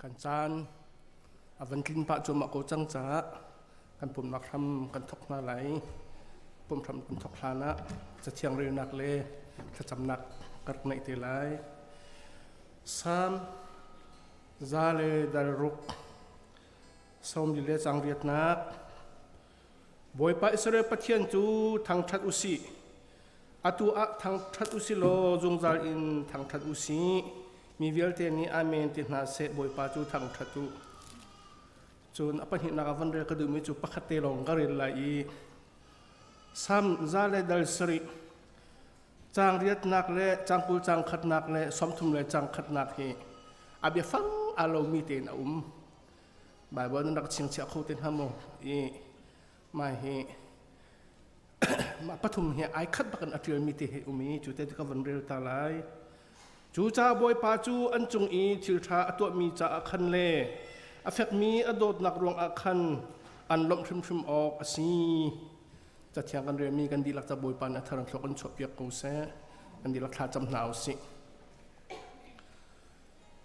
Kan caan a van tlin pah cuahmah ko cang caah kan pumnak hram kan thawk hna lai. Pumh hram kan thawk hlan ah cathiang relnak le thlacamnak ka rak neih te lai. Salm 106 sawmli le cang riatnak Bawipa Israel Pathian cu thangṭhat u sih. Atu ah thangṭhat u sih law zungzal in thangṭhat u sih. Mi vialte nih Amen ti hna seh Bawipa cu thangṭhat u. Cun a pahnihnak ah van rel ka duhmi cu pakhat te lawng ka rel lai i Salm 107 caang riatnak le caang 20 caang khatnak le 30 le caang khatnak hi a biafang aa lomi tein a um. Baibal nan rak chingchiah kho te hnga maw? I mah hi mah pathum hi ai khat bak in a ṭialmi te hi um i cu te ka van rel ta lai. Cu ca Bawipa cu an cung i thil ṭha a tuahmi caah khan le a fekmi a dawtnak ruangah khan an lawmh hrimhrim awk a si. Cathiang kan relmi kan dihlak ca Bawipa nih a thar thluak kan chuahpiak ko seh. Kan dihlak thla cam hna u sih.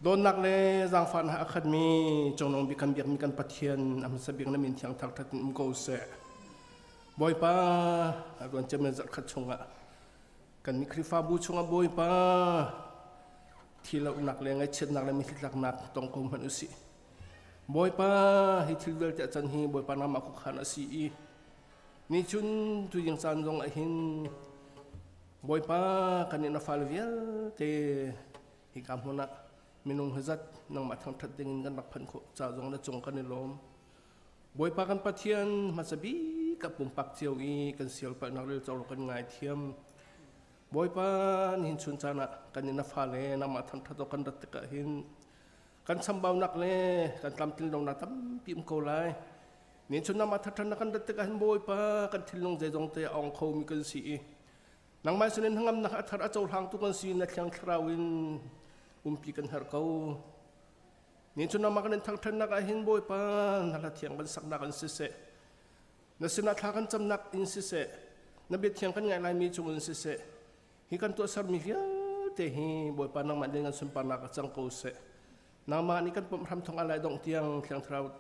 Dawtnak le zaangfahnak a khatmi Cungnung bik kan biakmi kan Pathian a hmasa bik na min thiang thangṭhat in um ko seh. Bawipa, a ruan cem na zarhkhat chungah kan Khrihfabu chungah Bawipa thilohnak le ngaihchiatnak le mithitlaknak tong ko hmanh usih. Bawipa, hi thil vialte a can hi Bawipa nangmah khuakhan a si i ni chun tuzing caan zong ah hin Bawipa kan in a fale vialte hika hmun ah minung hi zat nangmah thangṭhat ding in kan rak phanh khawh ca zong na cung kan i lawm. Bawipa kan Pathian hmasa bik ah pumpak cio i kan sial palhnak rel cawk kan ngaithiam. Bawipa nihin chun caan ah kan in na fale nangmah thangṭhat awk kan rat tikah hin kan chambaunak le kan tlamtlin lonak tampi um ko lai. Nihin chun nangmah thangṭhatnak kan rat tikah hin Bawipa kan thinlung zeizong te a ong khomi kan si i Nangmah sinin hnangamnak a thar a cohlangtu kan si na thiang thlarau in umpi kan herh ko. Ni cu nangmah kan in thangṭhatnak ah hin Bawipa na hla thiang kan saknak in siseh, na sinah thla kan camnak in siseh, na bia thiang kan ngaih laimi chung in siseh, hi kan tuahsermi vialte hi Bawipa nangmah nih kan sunparnak a cang ko seh. Nangmah nih kan pumh hram thong a lai dongh tiang thiang thlarau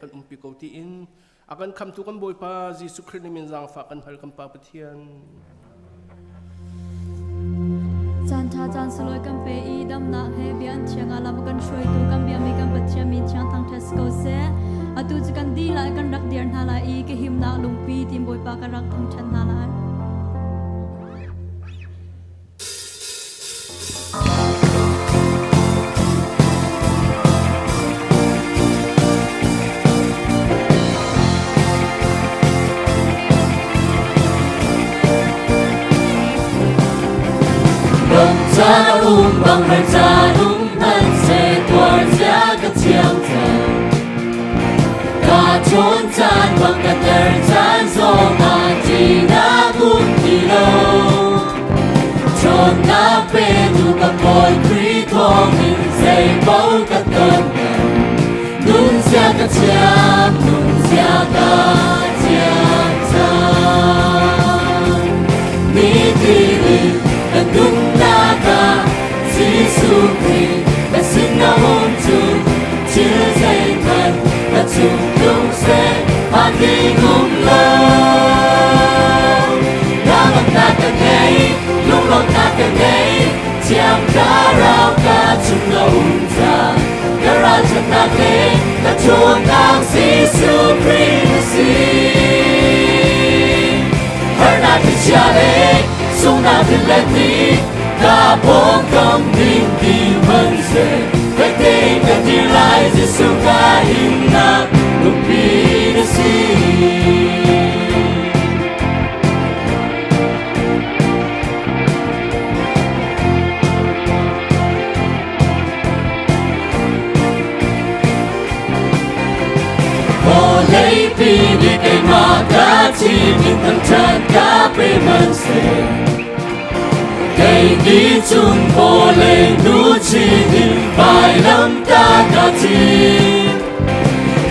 kan umpi ko tiin a kan khamtu kan Bawipa Jesuh Khrih nih min zaangfah kan hal kan Pa Pathian. Caan ṭha caan sulawi kan pe i damnak he bia an thiang ah lam kan hruaitu kan biami kan Pathian min thiang thangṭhat si ko seh. Atu cu kan dihlak kan rak dir hna lai i ka himnak lungpi tin Bawipa kan rak thangṭhat hna lai. Caan um bang har caan um hmanhseh tuar zia ka thiam cang. Ka ṭhawn caan bang ka ter caan zongah ṭihnak um ti lo. Ṭhawnnak petu ka Bawi Khrih thawngin zeipaoh ka ton Nun zia ka thiam, nun zia ka thiam cang. Nitin in ka nunnak ah Jesuh Khrih ka sin na um cu thil zeihmanh ka chung tlung seh phan ding um lo. Hnangamnak ka ngei, lunglawmhnak ka ngei, Thiang Thlarau ka chung na um cang. Ka ralṭhatnak le ka ṭhawnnak Jesuh Khrih na si. Harnak thlichia le sunghnak thil nih ka pawngkam ding ti hmanhseh fek tein ka dir lai Jesuh ka himnak lungpi na si. Vawleipi nih keimah ka thim in thangṭhat ka pe hmanhseh Kei nih cun vawlei nu chin in vailamtah ka thim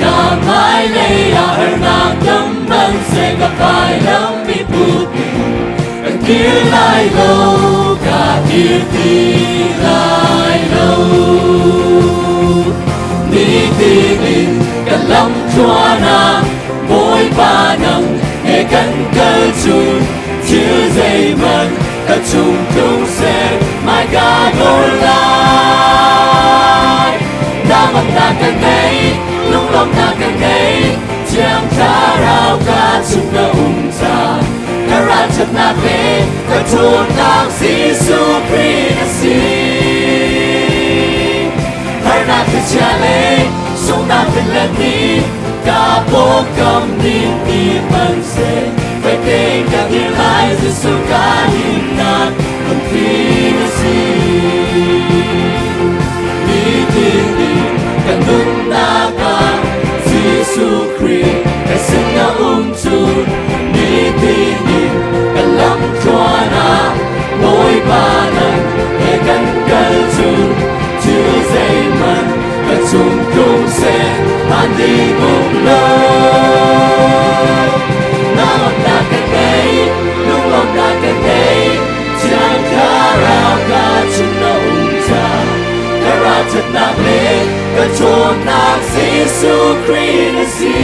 Ka hmailei ah harnak tam hmanhseh ka vailam mi put in kan kir lai lo ka kir ti lai lo. man ka chung tlung seh mai ka dor lai. Damnak ka ngei, lunglawmhnak ka ngei, Thiang Thlarau ka chung na um ca. Ka ralṭhatnak le ka ṭhawnnak Jesuh Khrih na si. Harnak thlichia le sunghnak thillet nih ka pawngkam ning ti hmanhseh fek tein ka dir lai Jesuh ka himnak lungpi na si. Nitin in ka nunnak ah Jesuh Khrih ka sin na um cun nitin in ka lam tluan ah Bawipa nang he kan kal cun thil zeihmanh ka chung tlung seh an ding um lo. Nangnak ka ngei, lunglawmhnak ka ngei, Thiang Thlarau ka chung na um ca. Ka ralṭhatnak le ka ṭhawnnak Jesuh Khrih na si.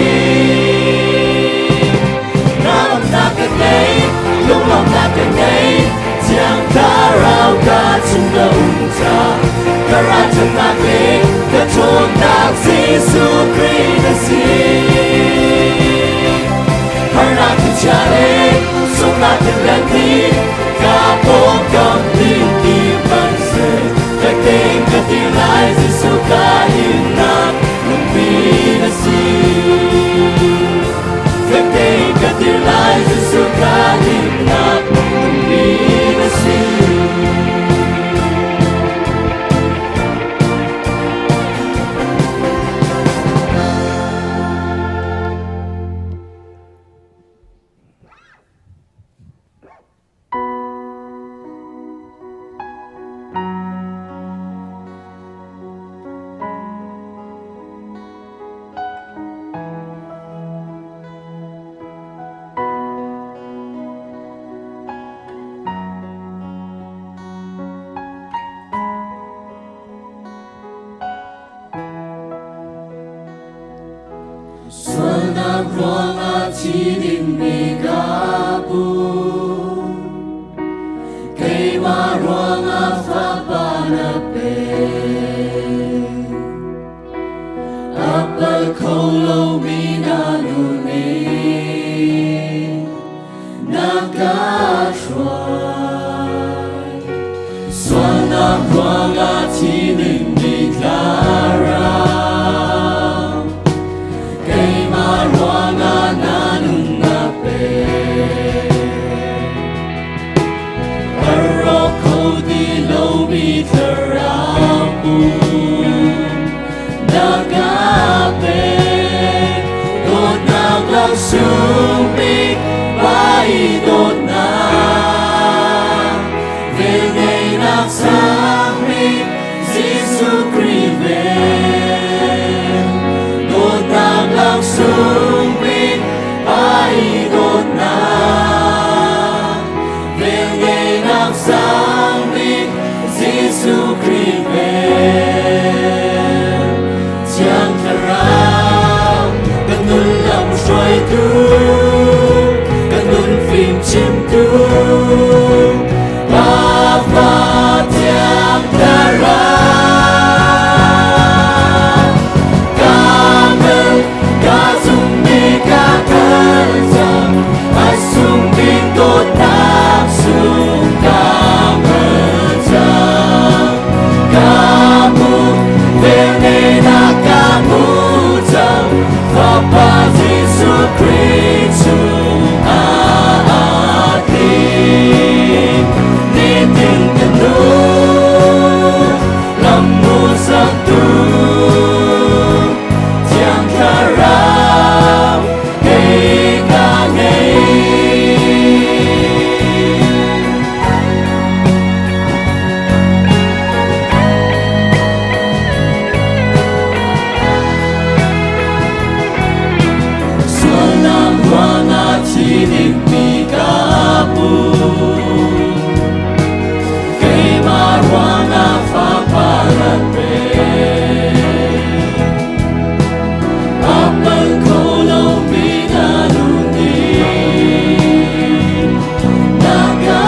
Nangnak ka ngei, lunglawmhnak ka ngei, Thiang Thlarau ka chung na um ca. Ka ralṭhatnak le ka ṭhawnnak Jesuh Khrih na si. Harnak thlichia le sunghnak thillet nih ka pawngkam ding ti hmanhseh fek tein ka dir lai Jesuh ka himnak lungpi na si. Fek tein ka dir lai Jesuh ka himnak lungpi na si. Sualnak ruangah thi dingmi ka pu. Keimah ruangah fapa na pe. A pal kho lomi na nu nih na ka hruai. Sualnak ruangah thi dingmi thlarau. Keimah ruangah na nunnak pe. A rawk kho ti lomi thlarau pum na ka pe. Dawtnak laksung bik pai dawtnak. Velngeihnak sang bik Jesuh Khrih vel. Dawtnak laksung bik pai dawtnak. Velngeihnak sang bik Jesuh Khrih vel. Thiang Thlarau kan nun lam hruaitu, kan nun fim chimtu, Pa Fa Thiang Thlarau. Ka ngal, ka zummi ka kal cang, a sung bik dawtnak sung ka ngal cang. Ka mu, velngeihnak ka hmu cang, Fapa Jesuh Khrih chung ah aa tling. Nitin kan nun, lam hmuhsaktu, Thiang Thlarau kei ka ngei. Sualnak ruangah thi dingmi ka pu. Keimah ruangah fapa rak pe. A pal kho lomi na nun nih na ka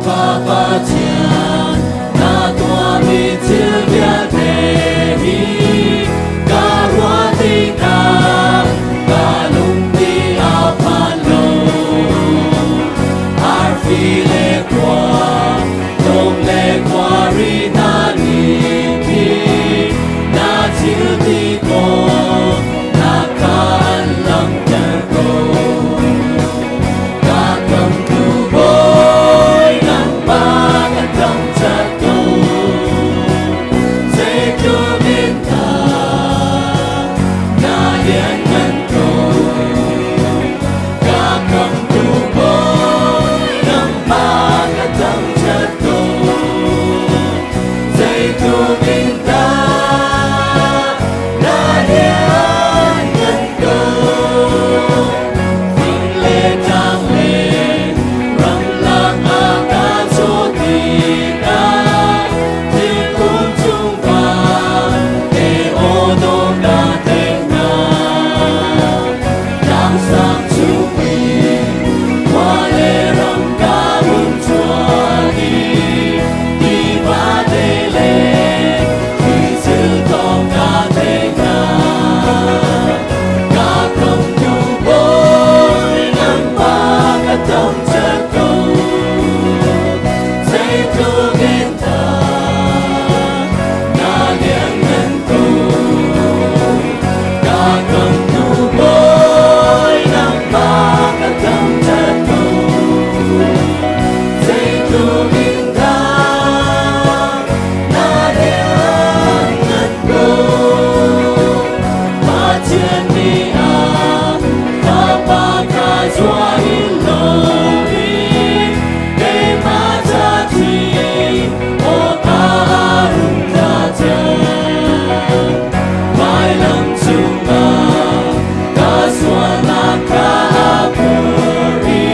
Bawipa Pathian, na tuahmi thil vialte hi ka ruah tikah ka lungdi a phan lo. Arfi le khua, dum le khuari hna nih khin na thil ti khawh nak kha an langhter ko. Ka khamtu Bawi nangmah ka thangṭhat ko. Zeitluk in dah na lianngan ko. Ka khamtu Bawi nangmah ka thangṭhat ko. Zeitluk in dah na lianngan ko. Fing le tlang le ramlak ah ka caw tikah thingkung cung van te aw dawh ka theih hna. Tlangsang cung in khua le ram ka hun cuan i tiva te le thil thawng ka theih hna. Ka khamtu Bawi nangmah ka thangṭhat ko. Zeitluk in dah na lianngan ko. Ka khamtu Bawi nangmah ka thangṭhat ko. Zeitluk in dah na lianngan ko. Pathian nih a Fapa kha zuah in loin keimah ca thi awkah a rung tla cang. Vailam cungah ka sualnak kha a phur i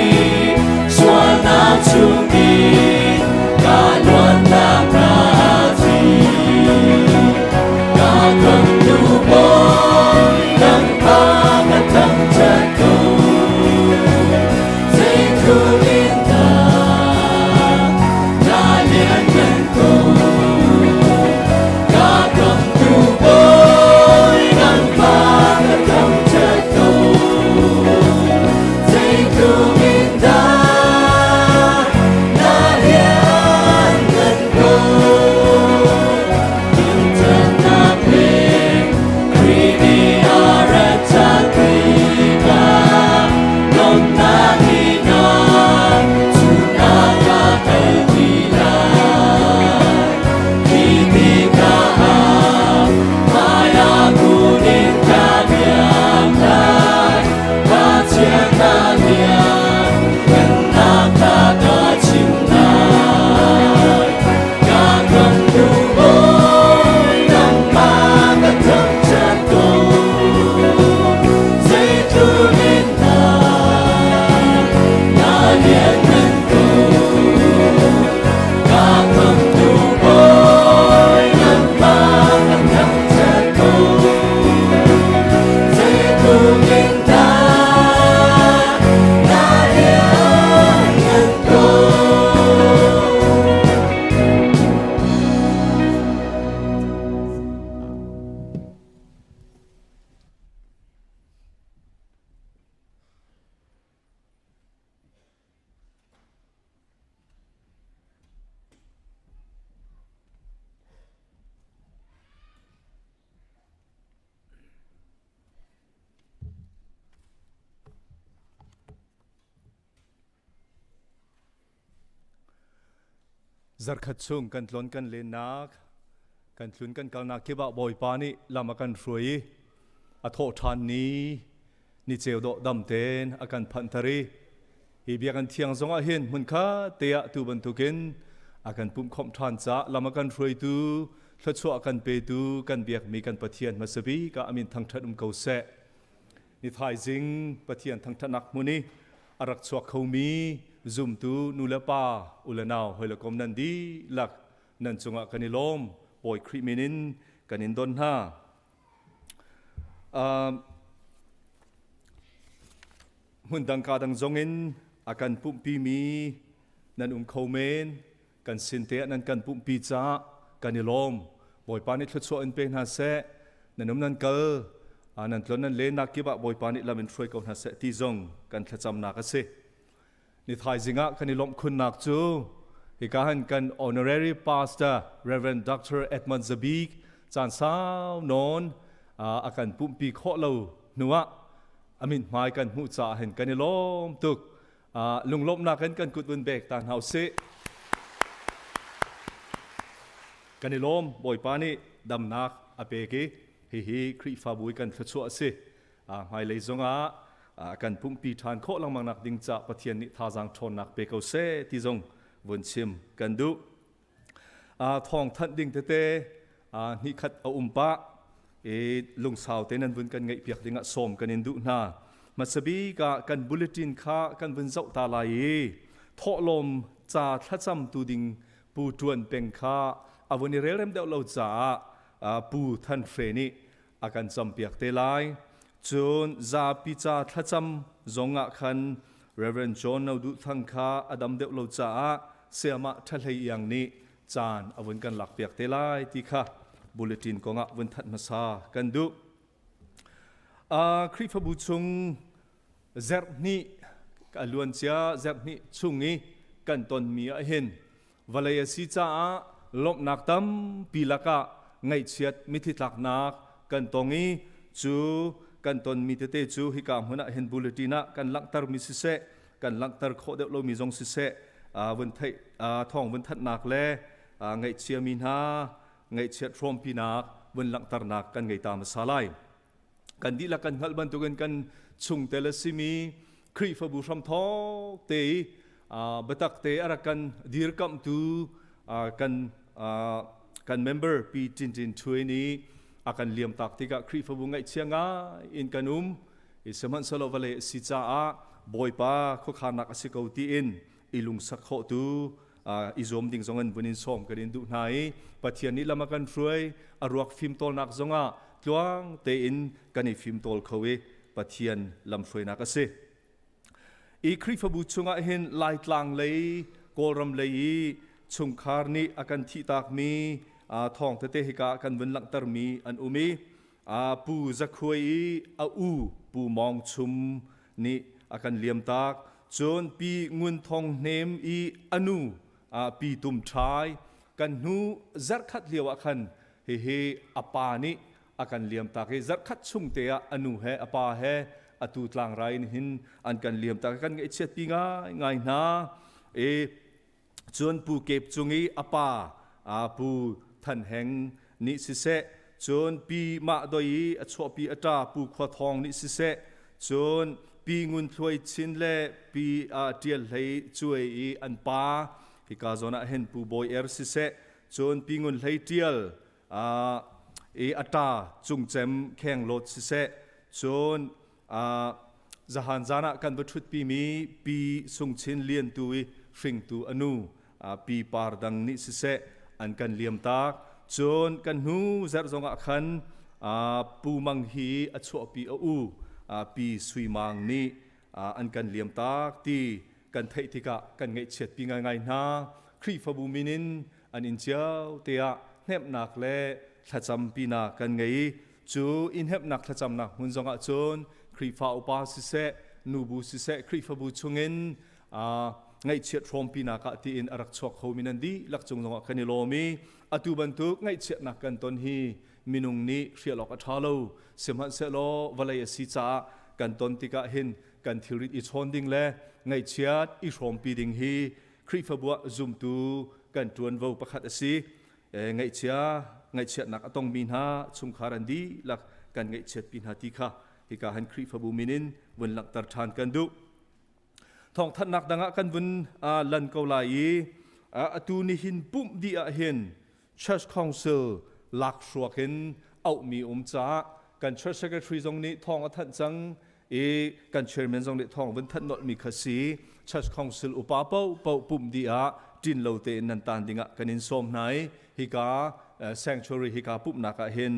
sualnak chungin ka luatnak kha a thi. Ka khamtu Bawi nangmah ka thangṭhat ko. Zeitluk in dah na lianngan ko. Ka khamtu Bawi nangmah ka thangṭhat ko. Zeitluk in dah na lianngan ko. Thangṭhatnak le Khrih nih a rat ṭhan tikah lawmhnak in ah chunnak ka kal ti lai. Khi tikah ah hmaiah kun in ka biak lai. Pathian na lian ngannak kha ka chim lai. Ka khamtu Bawi nangmah ka thangṭhat ko. Zeitluk in dah na lianngan ko. Ka khamtu Bawi nangmah ka thangṭhat ko. Zeitluk in dah na lianngan ko. Zarkhat chung kan tlawn kan lennak, kan tlun kan kalnak kip ah Bawipa nih lam a kan hruai i a thawh ṭhan ni, ni ceu dawh dam tein a kan phanhter i hi biakinn thiang zong ah hin hmunkhat te ah tu bantukin a kan pumhkhawmh ṭhan caah lam a kan hruaitu, thluachuah a kan petu kan biakmi kan Pathian hmasa bik ah a min thangṭhat um ko seh. Ni thaizing Pathian thangṭhatnak hmun i a rak chuak khomi zumtu nu le pa u le nau hoi le kom nan dihlak nan cungah kan i lawm. Bawi Khrih min in kan in don hna. Hmun dang ka dang zong in a kan pumhpimi Nan um kho men. Kan sin te ah nan kan pumhpi caah kan i lawm. Bawipa nih thluachuah in pe hna seh. Nan um nan kal, nan tlon nan lennak kip ah Bawipa nih lam in hruai ko hna seh ti zong kan thlacamnak a si. Ni thaizing ah kan i lawmh khunnak cu hika han kan honorary pastor Reverend Dr. Edmund Zabik caan sau nawn a kan pumhpi khawh lo hnuah a mithmai kan hmuh caah hin kan i lawm tuk. Lunglawmhnak in kan kut vun bek ta hna usih. Kan i lawm. Bawipa nih damnak a pek i hihi Khrihfabu i kan thluachuah a si. Hmailei zongah kan pumpi ṭhan khawh lengmang nak ding ca Pathian nih thazaang ṭhawnnak pe ko seh ti zong vun chim kan duh. Thawng thanh ding tete hnihkhat a um pah i lungsau te nan vun kan ngaih piak dingah sawm kan in duh hna. Hmasabik ah kan bulletin kha kan vun zoh ta lai i thawhlawm ca thlacam tu ding Pu Ṭuan Peng kha a vun i relrem deuh lo caah Pu Than Hre nih a kan campiak te lai. Cun zapi ca thlacam zong ah khan Reverend John No Duh Thang kha a dam deuh lo caah sayamah Ṭhahlei Iang nih caan a vun kan lakpiak te lai ti kha bulletin kongah vun thanh hmasa kan duh. Khrihfabu chung zerhnih a luancia zerhnih chung i kan tonmi ah hin vawlei a si caah lawmhnak tampi lakah ngaihchiat mithi tlaknak kan tong i cu kan tonmi tete cu hika hmun ah hin bulletin ah kan langhtermi siseh, kan langhter khawh deuh lomi zong siseh, vun theih thawng vun thanhnak le ngaihchiami hna ngaihchiat hrawmpinak vun langhternak kan ngei ta hmasa lai. Kan dihlak kan hngalh bantukin kan chungtel a simi Khrihfabu hramthawk te i biatak te a rak kan dirkamhtu kan member Pi Tin Tin Htwe nih a kan liamtak tikah Khrihfabu ngaihchia ngai in kan um i sihmanhsehlaw vawlei a si caah Bawipa khuakhannak a si ko tiin i lungsak khawh tu i zuam ding zong in vun in sawm kan in duh hna i Pathian nih lam a kan hruai, a ruak fimtawlnak zongah tluang tein kan i fimtawl kho i Pathian lamhruainak a si. I Khrihfabu chungah hin Laitlang lei, Kawlram lei i chungkhar nih a kan thihtakmi thawng tete hika kan vun langhtermi an um i Pu Zakhuai i a u Pu Mawng Chum nih a kan liamtak. Cun Pi Ngun Thong Hnem i a nu Pi Tum Ṭhai kan hnu zarhkhat lio ah khan hihi a pa nih a kan liamtak i zarhkhat chung te ah a nu he a pa he atu tlangrai in hin an kan liamtak i kan ngaihchiatpi ngaingai hna. I cun Pu Kep Cung i a pa Pu Than Heng nih siseh, cun Pi Mah Doi i a chuahpi a ṭa Pu Khua Thawng nih siseh, cun Pi Ngun Thluai Chin le Pi Ṭial Hlei Cuai i an pa hika zawn ah hin Pu Bawi Er siseh, cun Pi Ngun Hlei Ṭial i a ṭa Cung Cem Kheng Lawt siseh, cun zahan zan ah kan va ṭhutpimi Pi Sung Chin Lian tu i hringtu a nu Pi Par Dang nih siseh an kan liamtak. Cun kan hnu zarh zongah khan Pu Mang hi a chuahpi a u Pi Sui Mang nih an kan liamtak ti kan theih tikah kan ngaihchiatpi ngaingai hna. Khrihfabu min in an inn cio te ah hnemhnak le thlacampinak kan ngei i cu i hnemhnak thlacamnak hmun zongah cun Khrihfa upa siseh, nubu siseh, Khrihfabu chungin ngaihchiat hrawmpinak ah tiin a rak chuak khomi nan dihlak cung zongah kan i lawm i atu bantuk ngaihchiatnak kan ton hi minung nih hrial awk a ṭha lo. Sihmanhsehlaw vawlei a si caah kan ton tikah hin kan thilrit i chawn ding le ngaihchiat i hrawmpi ding hi Khrihfabu ah zumtu kan ṭuanvo pakhat a si. Ngaihchia ngaihchiatnak a tongmi hna chungkhar an dihlak kan ngaihchiatpi hna ti kha hika han Khrihfabu min in vun langhter ṭhan kan duh. Thawngthanhnak dang ah kan vun lan ko lai i atu nihin pumh dih ah hin Church Council lakhruak in auhmi um caah kan Church Secretary zong nih thawng a thanh cang i kan chairman zong nih thawng vun thanh nolhmi kha si. Church Council upa paohpaoh pumh dih ah ṭin lo tein nan tan dingah kan in sawm hna i hika sanctuary hika pumhnak ah hin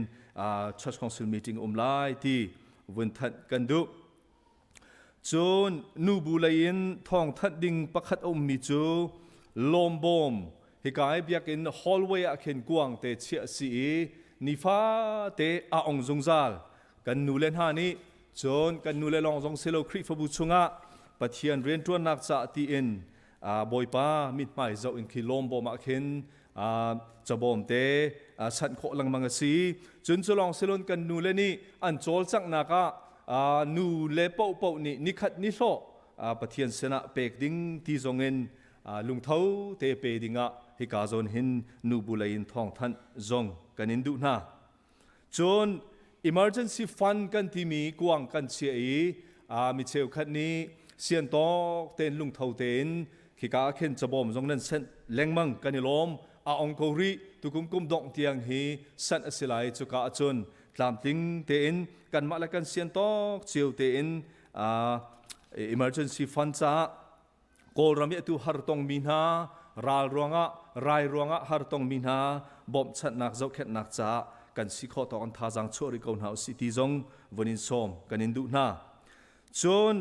Church Council meeting um lai ti vun thanh kan duh. Cun nubu lei in thawngthanh ding pakhat a ummi cu. Lawmbawm hika i biakinn hallway ah khin kuang te chiah si i nifa te a ong zungzal. Kan nu le hna nih cun kan nu le lawng zong si lo Khrihfabu chungah Pathian rianṭuannak caah tiin Bawipa mithmai zoh in khi lawmbawm ah khin cabawm te sanh khawh lengmang a si. Cun cu lawng silon kan nu le nih an cawlcanghnak ah nu le paohpaoh nih nikhat ni hlawh Pathian sinah pek ding ti zongin lungtho te pe dingah hika zawn hin nubu lei in thawngthanh zong kan in duh hna. Cun emergency fund kan timi kuang kan chiah i mi cheukhat nih sian tawk tein lungtho tein khika ah khin cabawm zong nan sent lengmang kan i lawm a ong ko rih tukum kum dongh tiang hi sanh a si lai cuka ahcun tlamtling tein kanmah le kan sian tawk cio tein emergency fund caah Kawlram i atu hartongmi hna, ral ruangah, rai ruangah hartongmi hna bawmhchanhnak zohkhenhnak caah kan si khawh tawk an thazaang chuah rih ko hna usih ti zong vun in sawm kan in duh hna. Cun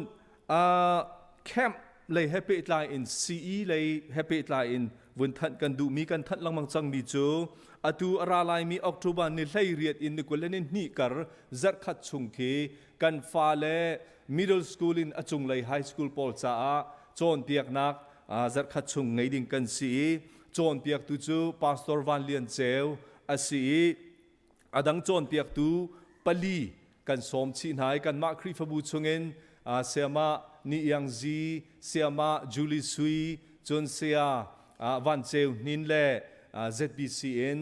camp lei he pehtlai in CE lei he pehtlai in vun thanh kan duhmi kan thanh lengmang cangmi cu atu a ra laimi October ni 18 in ni 22 kar zarhkhat chung khi kan fale middle school in a cunglei high school pawl caah cawnpiaknak zarhkhat chung ngei ding kan si i cawnpiaktu cu Pastor Van Lian Ceu a si i a dang cawnpiaktu pali kan sawm chih hna i kanmah Khrihfabu chungin Sayama Ni Iang Zi, Sayama Julie Sui, cun Saya Van Ceu Hnin le ZBC in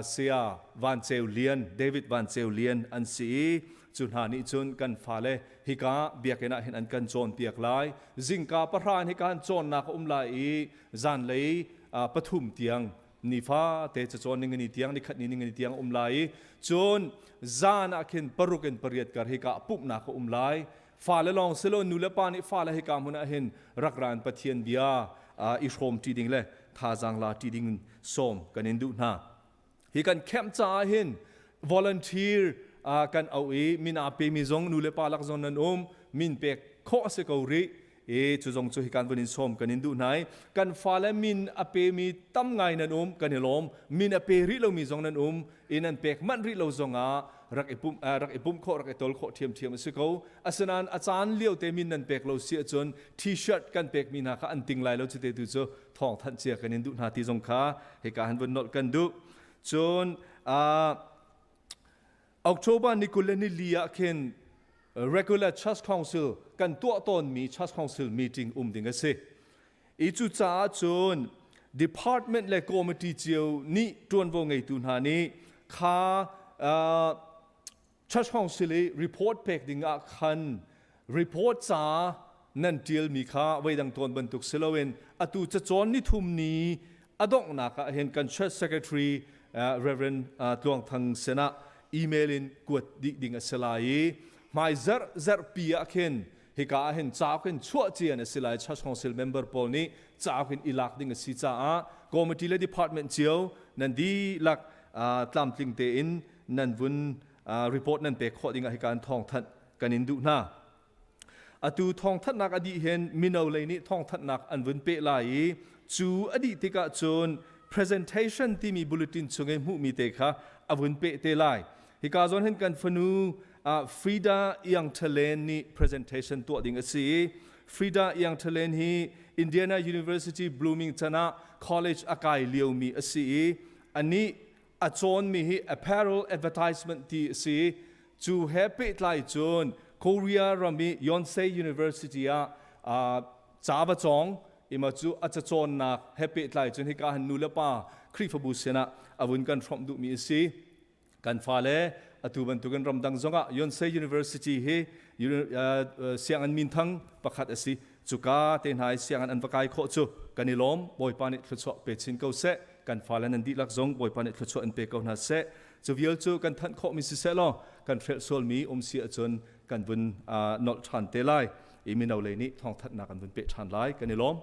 Saya Van Ceu Lian, David Van Ceu Lian an si i cu hna nih cun kan fale hika biakinn ah hin an kan cawnpiak lai. Zingka pahra in hika an cawnnak a um lai i zanlei pathum tiang nifa te cacawn ning ni tiang nikhat ni ning ni tiang um lai i cun zan ah khin paruk in pariat kar hika pumhnak a um lai. Fale lawng silo nu le pa nih fale hika hmun ah hin rak ra in Pathian bia i hrawm ṭi ding le thazaang la ṭi ding sawm kan in duh hna. Hi kan camp caah hin volunteer kan auh i min aa pemi zong nu le pa lak zong nan um min pek khawh a si ko rih e cu zong cu hi kan vun in sawm kan in duh hna i kan fale min a pemi tam ngai nan um kan i lawm min a pe rih lomi zong nan um i nan pek manh rih lo zongah rak i pum rak i pumh khawh rak i tol khawh ṭhiamṭhiam a si ko asinain a caan lio te min nan pek lo si ahcun t-shirt kan pekmi hna kha an ting lai lo cu te tu cu thawng thanh cia kan in duh hna ti zong kha hika han vun nolh kan duh cun October ni 20 le ni li ah khin regular church council kan tuah tawnmi church council meeting um ding a si i cu caah cun department le committee cio nih ṭuanvo ngeitu hna nih kha Church Council i report pek ding ah khan report ca nan ṭialmi kha voidang tawn bantuk si loin atu cacawn nithum ni a donghnak ah hin kan church secretary Reverend Tluang Thang sinah email in kuat dih ding a si lai i hmai zarh zarhpi ah khin hika ah hin cauk in chuah cian a si lai church council member pawl nih cauk in i lak ding a si caah committee le department cio nan dihlak tlamtling tein nan vun report nan pek khawh dingah hika in thawngthanh kan in duh hna. Atu thawngthanhnak a dih hin mino lei nih thawngthanhnak an vun peh lai i cu a dih tikah cun presentation timi bulletin chung i hmuhmi te kha a vun peh te lai. Hika zawn hin kan fanu Frida Iang Thalen nih presentation tuah ding a si i Frida Iang Thalen hi Indiana University Bloomington ah college a kai liomi a si i anih a cawnmi hi apparel advertisement ti a si. Cu he pehtlai cun Korea ram i Yonsei University ah ca va cawng ima cu a cacawnnak he pehtlai cun hika han nu le pa Khrihfabu sinah a vun kan hrawmh duhmi a si. Kan fale atu bantukin ramdang zongah Yonsei University hi sianginn minthang pakhat a si. Cuka te hna i sianginn an va kai khawh cu kan i lawm. Bawipa nih thluachuah pe chin ko seh. Kan fale nan dihlak zong Bawipa nih thluachuah in pe ko hna seh. Cu vial cu kan thanh khawhmi siseh law kan hrelh sualmi um si ahcun kan vun nolh ṭhan te lai. I mino lei nih thawngthanhnak an vun peh ṭhan lai. Kan i lawm.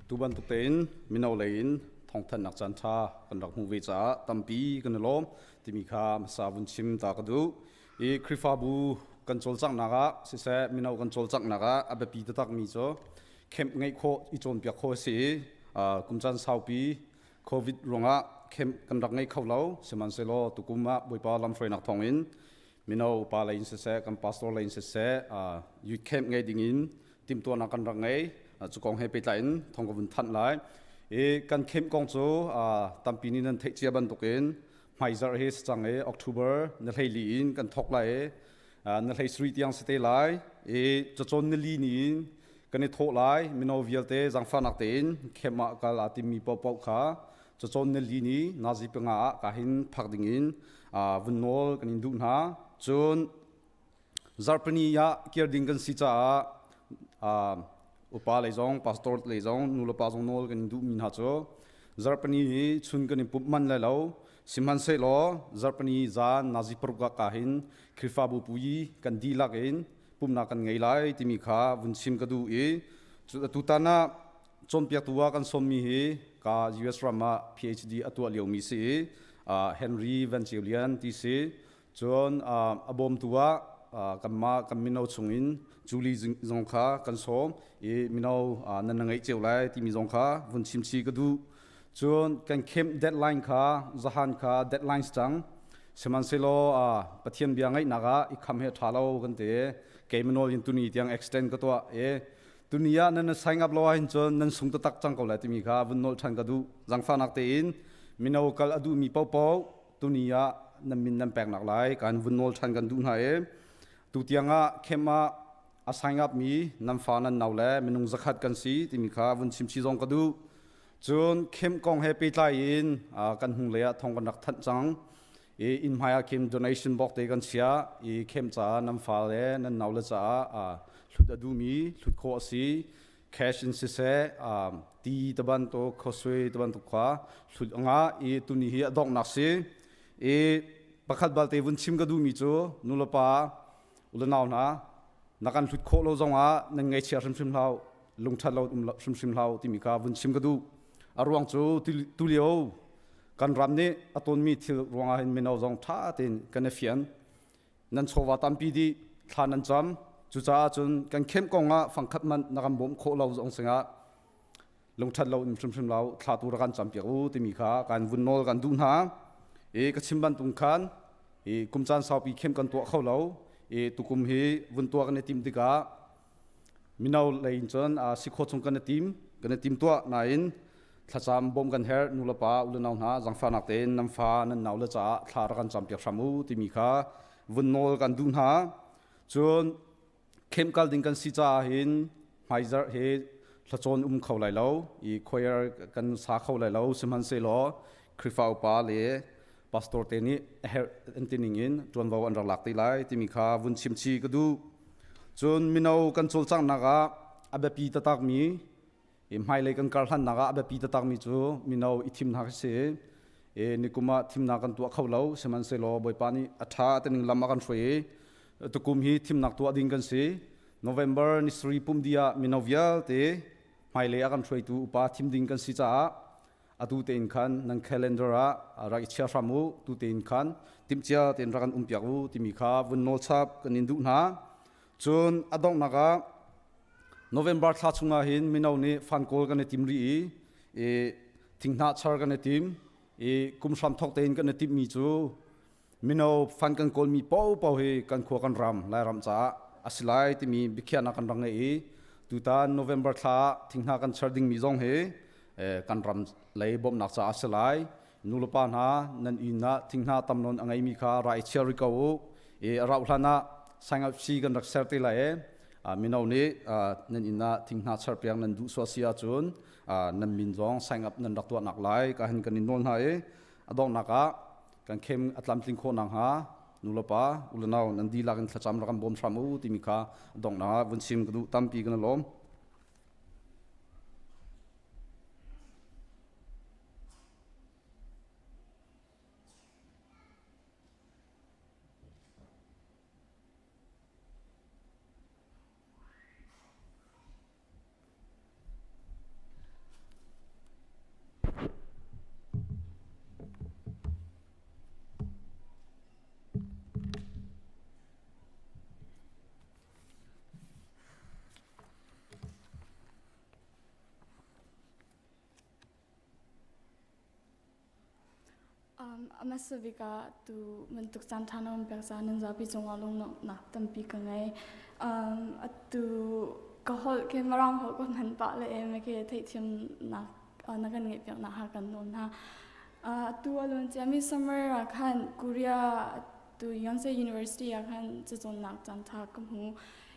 Tu bantuk tein mino lei in thawngthanhnak caan ṭha kan rak hmuh ve caah tampi kan i lawm timi kha hmasa vun chim ta ka duh. I Khrihfabu kan cawlcanghnak ah siseh mino kan cawlcanghnak ah a biapi taktakmi cu camp ngeih khawh i cawnpiak khawh a si i kum caan saupi COVID ruangah camp kan rak ngei kho lo. Sihmanhsehlaw tukum ah Bawipa lamhruainak thawngin mino upa lei in siseh kan pastor lei in siseh youth camp ngei dingin timhtuahnak kan rak ngei. Cu kong he pehtlai in thawng ka vun thanh lai. I kan camp kong cu tampi nih nan theih cia bantukin hmaizarh hi si cang i October ni 14 in kan thawk lai i ni 17 tiang si te lai. I cacawn nili ni in kan i thawh lai. Mino vialte zaangfahnak tein camp ah kal aa timmi paohpaoh kha cacawn nili ni nazi panga ah ka hin phak dingin vun nawl kan in duh hna. Cun zarhpini ah kir ding kan si caah upa lei zong pastor lei zong nulepa zong nawl kan in duhmi hna cu zarhpini hi chun kan in pumh man lai lo. Sihmanhsehlaw zarhpini zan nazi 6 ah ka hin Khrihfabu pui kan dihlak in pumhnak kan ngei lai timi kha vun chim ka duh i tutan ah cawnpiaktu ah kan sawmmi hi ka US ram ah PhD a tuah liomi si i Henry Van Ceu Lian ti si. Cun a bawmtu ah kanmah kan mino chungin Julie zong kha kan sawm i mino nan na ngeih cio lai timi zong kha vun chim chih ka duh. Cun kan camp deadline kha zahan kha deadline cang. Sihmanhsehlaw Pathian bia ngaihnak ah i kham he ṭha lo kan ti. Kei manawl in tuni tiang extend ka tuah i tuni ah nan sign up lo ahhin cun nan sung taktak cang ko lai timi kha vun nolh ṭhan ka duh. Zangfahnak tein mino kal a duhmi paohpaoh tuni ah nan min nan peknak lai kan vun nawl ṭhan kan duh hna i tu tiang ah camp ah a sign up mi nan fa nan nau le minung 100 kan si timi kha vun chim chih zong ka duh. Cun camp kong he pehtlai in kan hnunglei ah thong kan rak thanh cang i inn hmai ah khin donation box te kan chiah i camp caah nan fa le nan nau le caah hlut a duhmi hlut khawh a si. Cash in siseh ti tibantuk khosui tibantuk kha hlut a ngah i tuni hi a donghnak si. I pakhat balte vun chim ka duhmi cu nulepa ulenau hna na kan hlut khawh lo zongah nan ngaihchia hrimhrim hlah lungṭhat lo um hrimhrim hlah timi kha vun chim ka duh. A ruang cu tulio kan ram nih a tonmi thil ruangah hin mino zong ṭha tein kan i fian. Nan chawva tampi dih thla nan cam. Cucaah cun kan khem kong ah fangkhat hmanh na kan bawmh khawh lo zong singah lungṭhat lo in hrimhrim lo thla tu rak kan cam piak u timi kha kan vun nawl kan duh hna. I ka chim bantuk khan i kum caan saupi khem kan tuah kho lo i tukum hi vun tuah kan i tim tikah mino lei in cun si khawh chung kan i tim kan i tim tuah nain thlacam bawm kan herh. Nulepa ulenau hna zangfahnak tein nan fa nan nau le caah thla rak kan cam piak hram u timi kha vun nawl kan duh hna. Cun camp kal ding kan si caah hin hmaizarh hi thlacawn um kho lai lo i choir kan sa kho lai lo. Sihmanhsehlaw Khrihfa upa le pastor te nih a herh an ti ning in ṭuanvo an rak lak te lai timi kha vun chim chih ka duh. Cun mino kan cawlcanghnak ah a biapi taktakmi i hmailei kan kar hlannak ah a biapi taktakmi cu mino i thimnak a si. I nikum ah thimnak kan tuah kho lo. Sihmanhsehlaw Bawipa nih a ṭha tining lam a kan hruai i tukum hi thimnak tuah ding kan si. November ni 7 pum dih ah mino vialte hmailei a kan hruaitu upa thim ding kan si caah atu tein khan nan calendar ah rak i chia hram u, tu tein khan timhcia tein rak kan um piak u timi kha vun nawl chap kan in duh hna. Cun a donghnak ah November thla chungah hin mino nih fan kawl kan i tim rih i thinghnah char kan i tim i kum hram thawk tein kan i timhmi cu mino fan kan kawlmi paohpaoh hi kan khua kan ram Lairam caah a si lai timi biakhiahnak kan rak ngei i tutan November thla ah thinghnah kan char dingmi zong hi kan ram lei bawmhnak caah a si lai. Nulepa hna nan inn ah thinghnah tam nawn a ngeimi kha ra i chia rih ko u i a rauh hlan ah saingapsi kan rak ser te lai i mino nih nan inn ah thinghnah charpiak nan duh suah si ahcun nan min zong sign up nan rak tuahnak lai ka hin kan in nawl hna i a donghnak ah kan khem a tlamtling khawh nakhnga nulepa ulenau nan dihlak in thlacam rak kan bawm hram u timi kha a donghnak ah vun chim ka duh. Tampi kan i lawm. A hmasa bik ah tu bantuk caan ṭha na kan pek caah nan zapi cungah lunglawmhnak tampi ka ngei. Atu ka holh khi Mirang holh ka hman pah le em khi theihthiamnak na kan ngeihpiaknak ha kan nawl hna. Atu a luan ciami summer ah khan Korea tu Yonsei University ah khan cacawnnak caan ṭha ka hmu.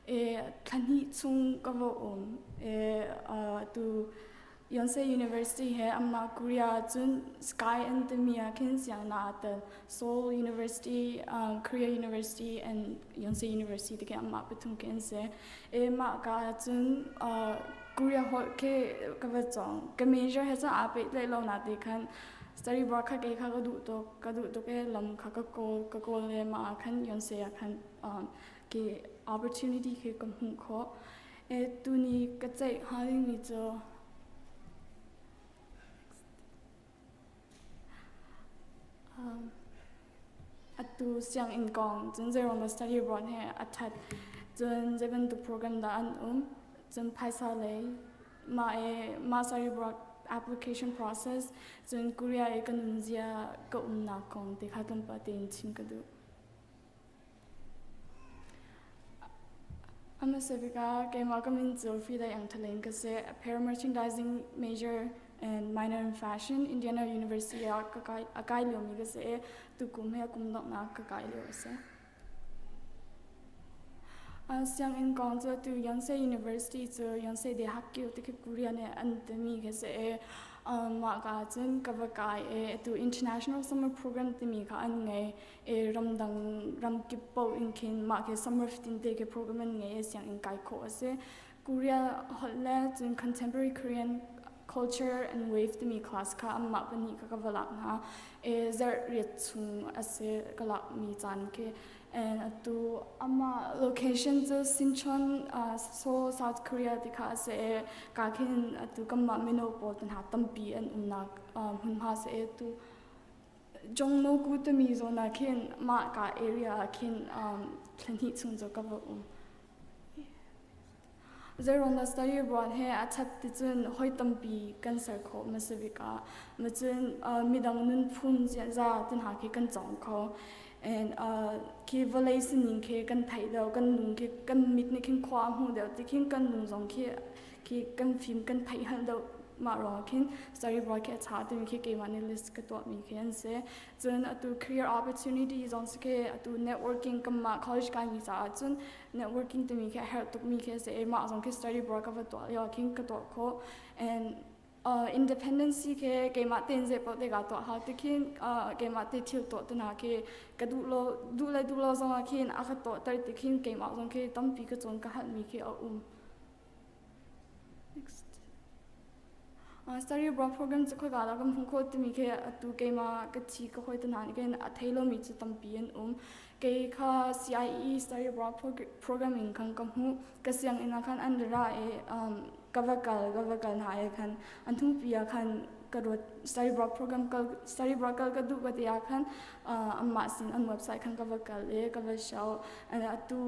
E, thla hnih chung ka va um. E, atu Yonsei University he amah Korea cun Sky an timi ah khin sianginn aa tel. Seoul University, Korea University and Yonsei University ti khi amah pathum khi an si. E mah ka ah cun Korea holh khi ka va cawng. Ka major he cun aa pehtlaih lo na ti khan study abroad kha kei kha ka duh tuk. Ka duh tuk e lam kha ka kawl ka kawl le mah ah khan Yonsei ah khan ke opportunity khi ka hmuh khawh. E tuni ka ceih hnga dingmi cu um, atu sianginn kong cun zeiruang dah study abroad he a ṭhat cun zei bantuk program dah an um cun phaisa lei mah e mah study abroad application process cun Korea i ka nunzia ka umnak kong ti kha tlawmpal tein chim ka duh. A hmasa bik ah keimah ka min cu Frida Iang Thaleng ka si. Apparel merchandising major and minor in fashion Indiana University ah ka kai, a kai liomi ka si i tukum hi a kum donghnak ka kai lio a si. Sianginn kong cu tu Yonsei University cu Yonsei Daehakgyo ti khi Korea nih an timi khi si i mah ka cun ka va kai i atu International Summer Program timi kha an ngei. E ramdang ramkip paoh in khin mah khi summer 15 te khi program an ngei i sianginn kai khawh a si. Korea holh le cun contemporary Korean culture and wave timi class kha anmah pahnih kha ka va lak hna. E zarh riat chung a si ka lakmi caan khi. And atu amah location cu Sinchon Seoul South Korea ti kha a si i ka khin atu kanmah mino pawl te hna tampi an umnak hmunhma si i tu Jongno-gu timi zawn ah khin mah ka area ah khin thla hnih chung cu ka va um. Zeiruang dah study abroad he a ṭhat ti cun hoi tampi kan ser khawh hmasa bik ah. Ma cun midang nunphung ziaza te hna khi kan cawng kho. And khi vawlei sining khi kan theih deuh, kan lung khi kan mit nih khin khua a hmuh deuh ti khin kan lung zong khi khi kan fim kan theih hngalh deuh mah ruangah khin study abroad khi a ṭha timi khi keimah nih list ka tuahmi khi an si. Cun atu career opportunity zong si khi atu networking kanmah college kaimi caah cun networking timi khi a herh tukmi khi a si i mah zong khi study abroad ka va tuah lio ah khin ka tuah khawh. And independency khi keimah tein zei paoh te kaa tuah hau ti khin keimah te thil tuah te hna khi ka duh lo duh le duh lo zong ah khin a ka tuahter ti khin keimah zong khi tampi ka cawn ka halmi khi a um. Next. Study abroad program cu khoika dah kan hmuh khawh timi khi atu keimah ka thi ka hawi te hna nih khin a thei lomi cu tampi an um. Kei kha CIE study abroad program in khan ka hmuh. Ka sianginn ah khan an ra i ka va kal ka va kal hna i khan an hnupi ah khan ka ruat study abroad program kal study abroad kal ka duh ka ti ah khan anmah sin an website khan ka va kal i ka va show. Atu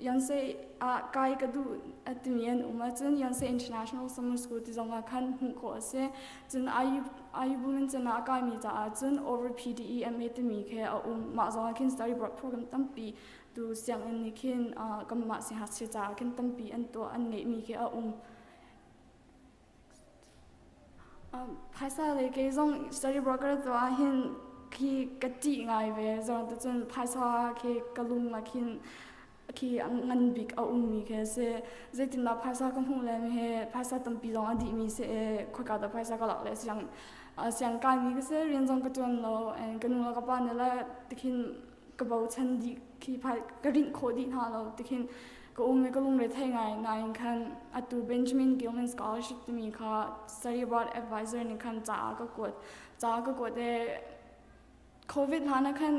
Yonsei ah kai ka duh a timi an um ahcun Yonsei International Summer School ti zong ah khan hmuh khawh a si. Cun IU, IU Bloomington ah a kaimi caah cun over PDE MA timi khi a um. Mah zong ah khin study abroad program tampi tu sianginn nih khin kanmah siangngakchia caah khin tampi an tuah an ngeihmi khi a um. Phaisa lei kei zong study abroad ka rat ah hin khi ka ṭih ngai ve. Zeruang ticun phaisa khi ka lung ah khin khi a ngan bik a ummi khi a si. Zeitindah phaisa ka hmuh le mi hi phaisa tampi zong a dihmi si i khoika dah phaisa ka lak le siang siang kaimi ka si rian zong ka ṭuan lo and ka nu le ka pa nih le tikhin ka bochan dih khi ka rinh khawh dih hna lo tikhin ka um i ka lungre thei ngai nain khan atu Benjamin Gilman Scholarship timi kha study abroad advisor nih khan ca ka kuat ca ka kuat i COVID hlan ah khan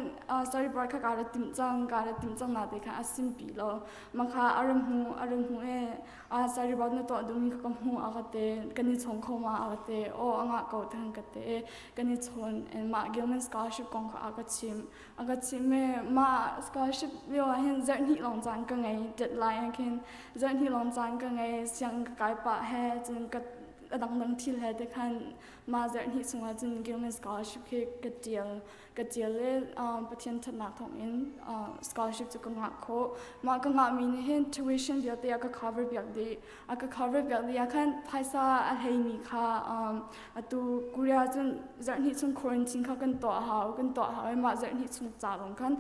study abroad kha kaa ra timh cang kaa ra timh cang na te khan a simpi lo ma kha a ra hmu a ra hmu i study abroad na tuah duhmi kha ka hmu a ka te kan i chong kho ma a ka te aw a ngah ko than ka te kan i chawn mah Gilman Scholarship kong kha a ka chim A ka chimh i mah scholarship lio ah hin zarh hnih lawng caan ka ngei deadline ah khin zarh hnih lawng caan ka ngei sianginn ka kai pah he cun ka a dangdang thil he te khan mah zarh hnih chungah cun Gilman Scholarship khi ka ṭial ka ṭial i Pathian ṭhatnak thawngin scholarship cu ka ngah khawh. Mah ka ngahmi nih hin tuition vialte a ka cover piak dih. A ka cover piak dih ah khan phaisa a hleimi kha atu Korea cun zarh hnih chung quarantine kha kan tuah hau kan tuah hau i mah zarh hnih chung ca zong khan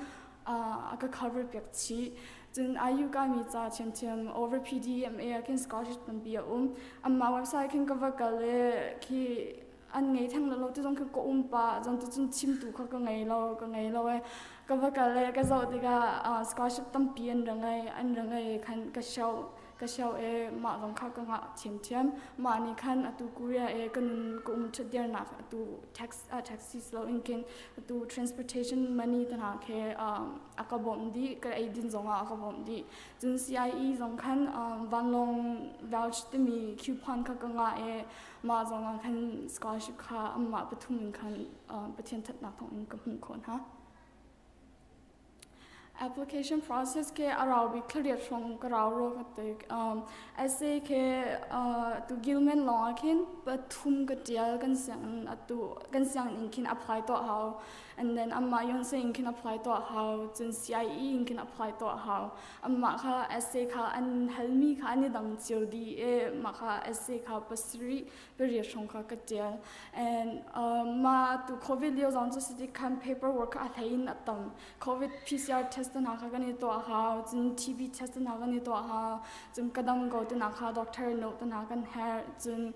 a ka cover piak chih. Cun IU kaimi ca ṭhiamṭhiam over PDMA ah khin scholarship tampi a um. Amah website khin ka va kal i khi an ngei theng lo ti zong khi ka um pah zong ti cun chimtu kha ka ngei lo ka ngei lo e ka va kal i ka zoh tikah scholarship tampi an ra ngei an ra ngei khan ka show ka show e mah zong kha ka ngah ṭhiamṭhiam mah nih khan atu Korea e ka nun ka um ṭhatdirnak atu tax taxi lo in khin atu transportation money te hna khi a ka bawmh dih ka eidin zong ah a ka bawmh dih cun CIE zong khan vanlawng vouch timi coupon kha ka ngah i mah zong ah khan scholarship kha amah pathum in khan Pathian thatnak thawng in ka hmuh khawh hna. Application process ke a rau bik thlariat hrawng ka rau ro ka tik. Essay ke tu Gilman lawng ah khin pathum ka tial kan sianginn atu kan sianginn in khin apply tuah hau. And then amah Yonsei in khin apply tuah hau. Cun CIE in khin apply tuah hau. Amah kha essay kha an halmi kha an i dang cio dih i mah kha essay kha pasarih pariat hrawng kha ka tial. And mah tu COVID lio zong cu si khan paperwork kha a hlei in a tam. COVID PCR test hna kha kan i tuah hau, cun TB test hna kan i tuah hau, cun ka dam ko tina kha doctor note hna kan herh, cun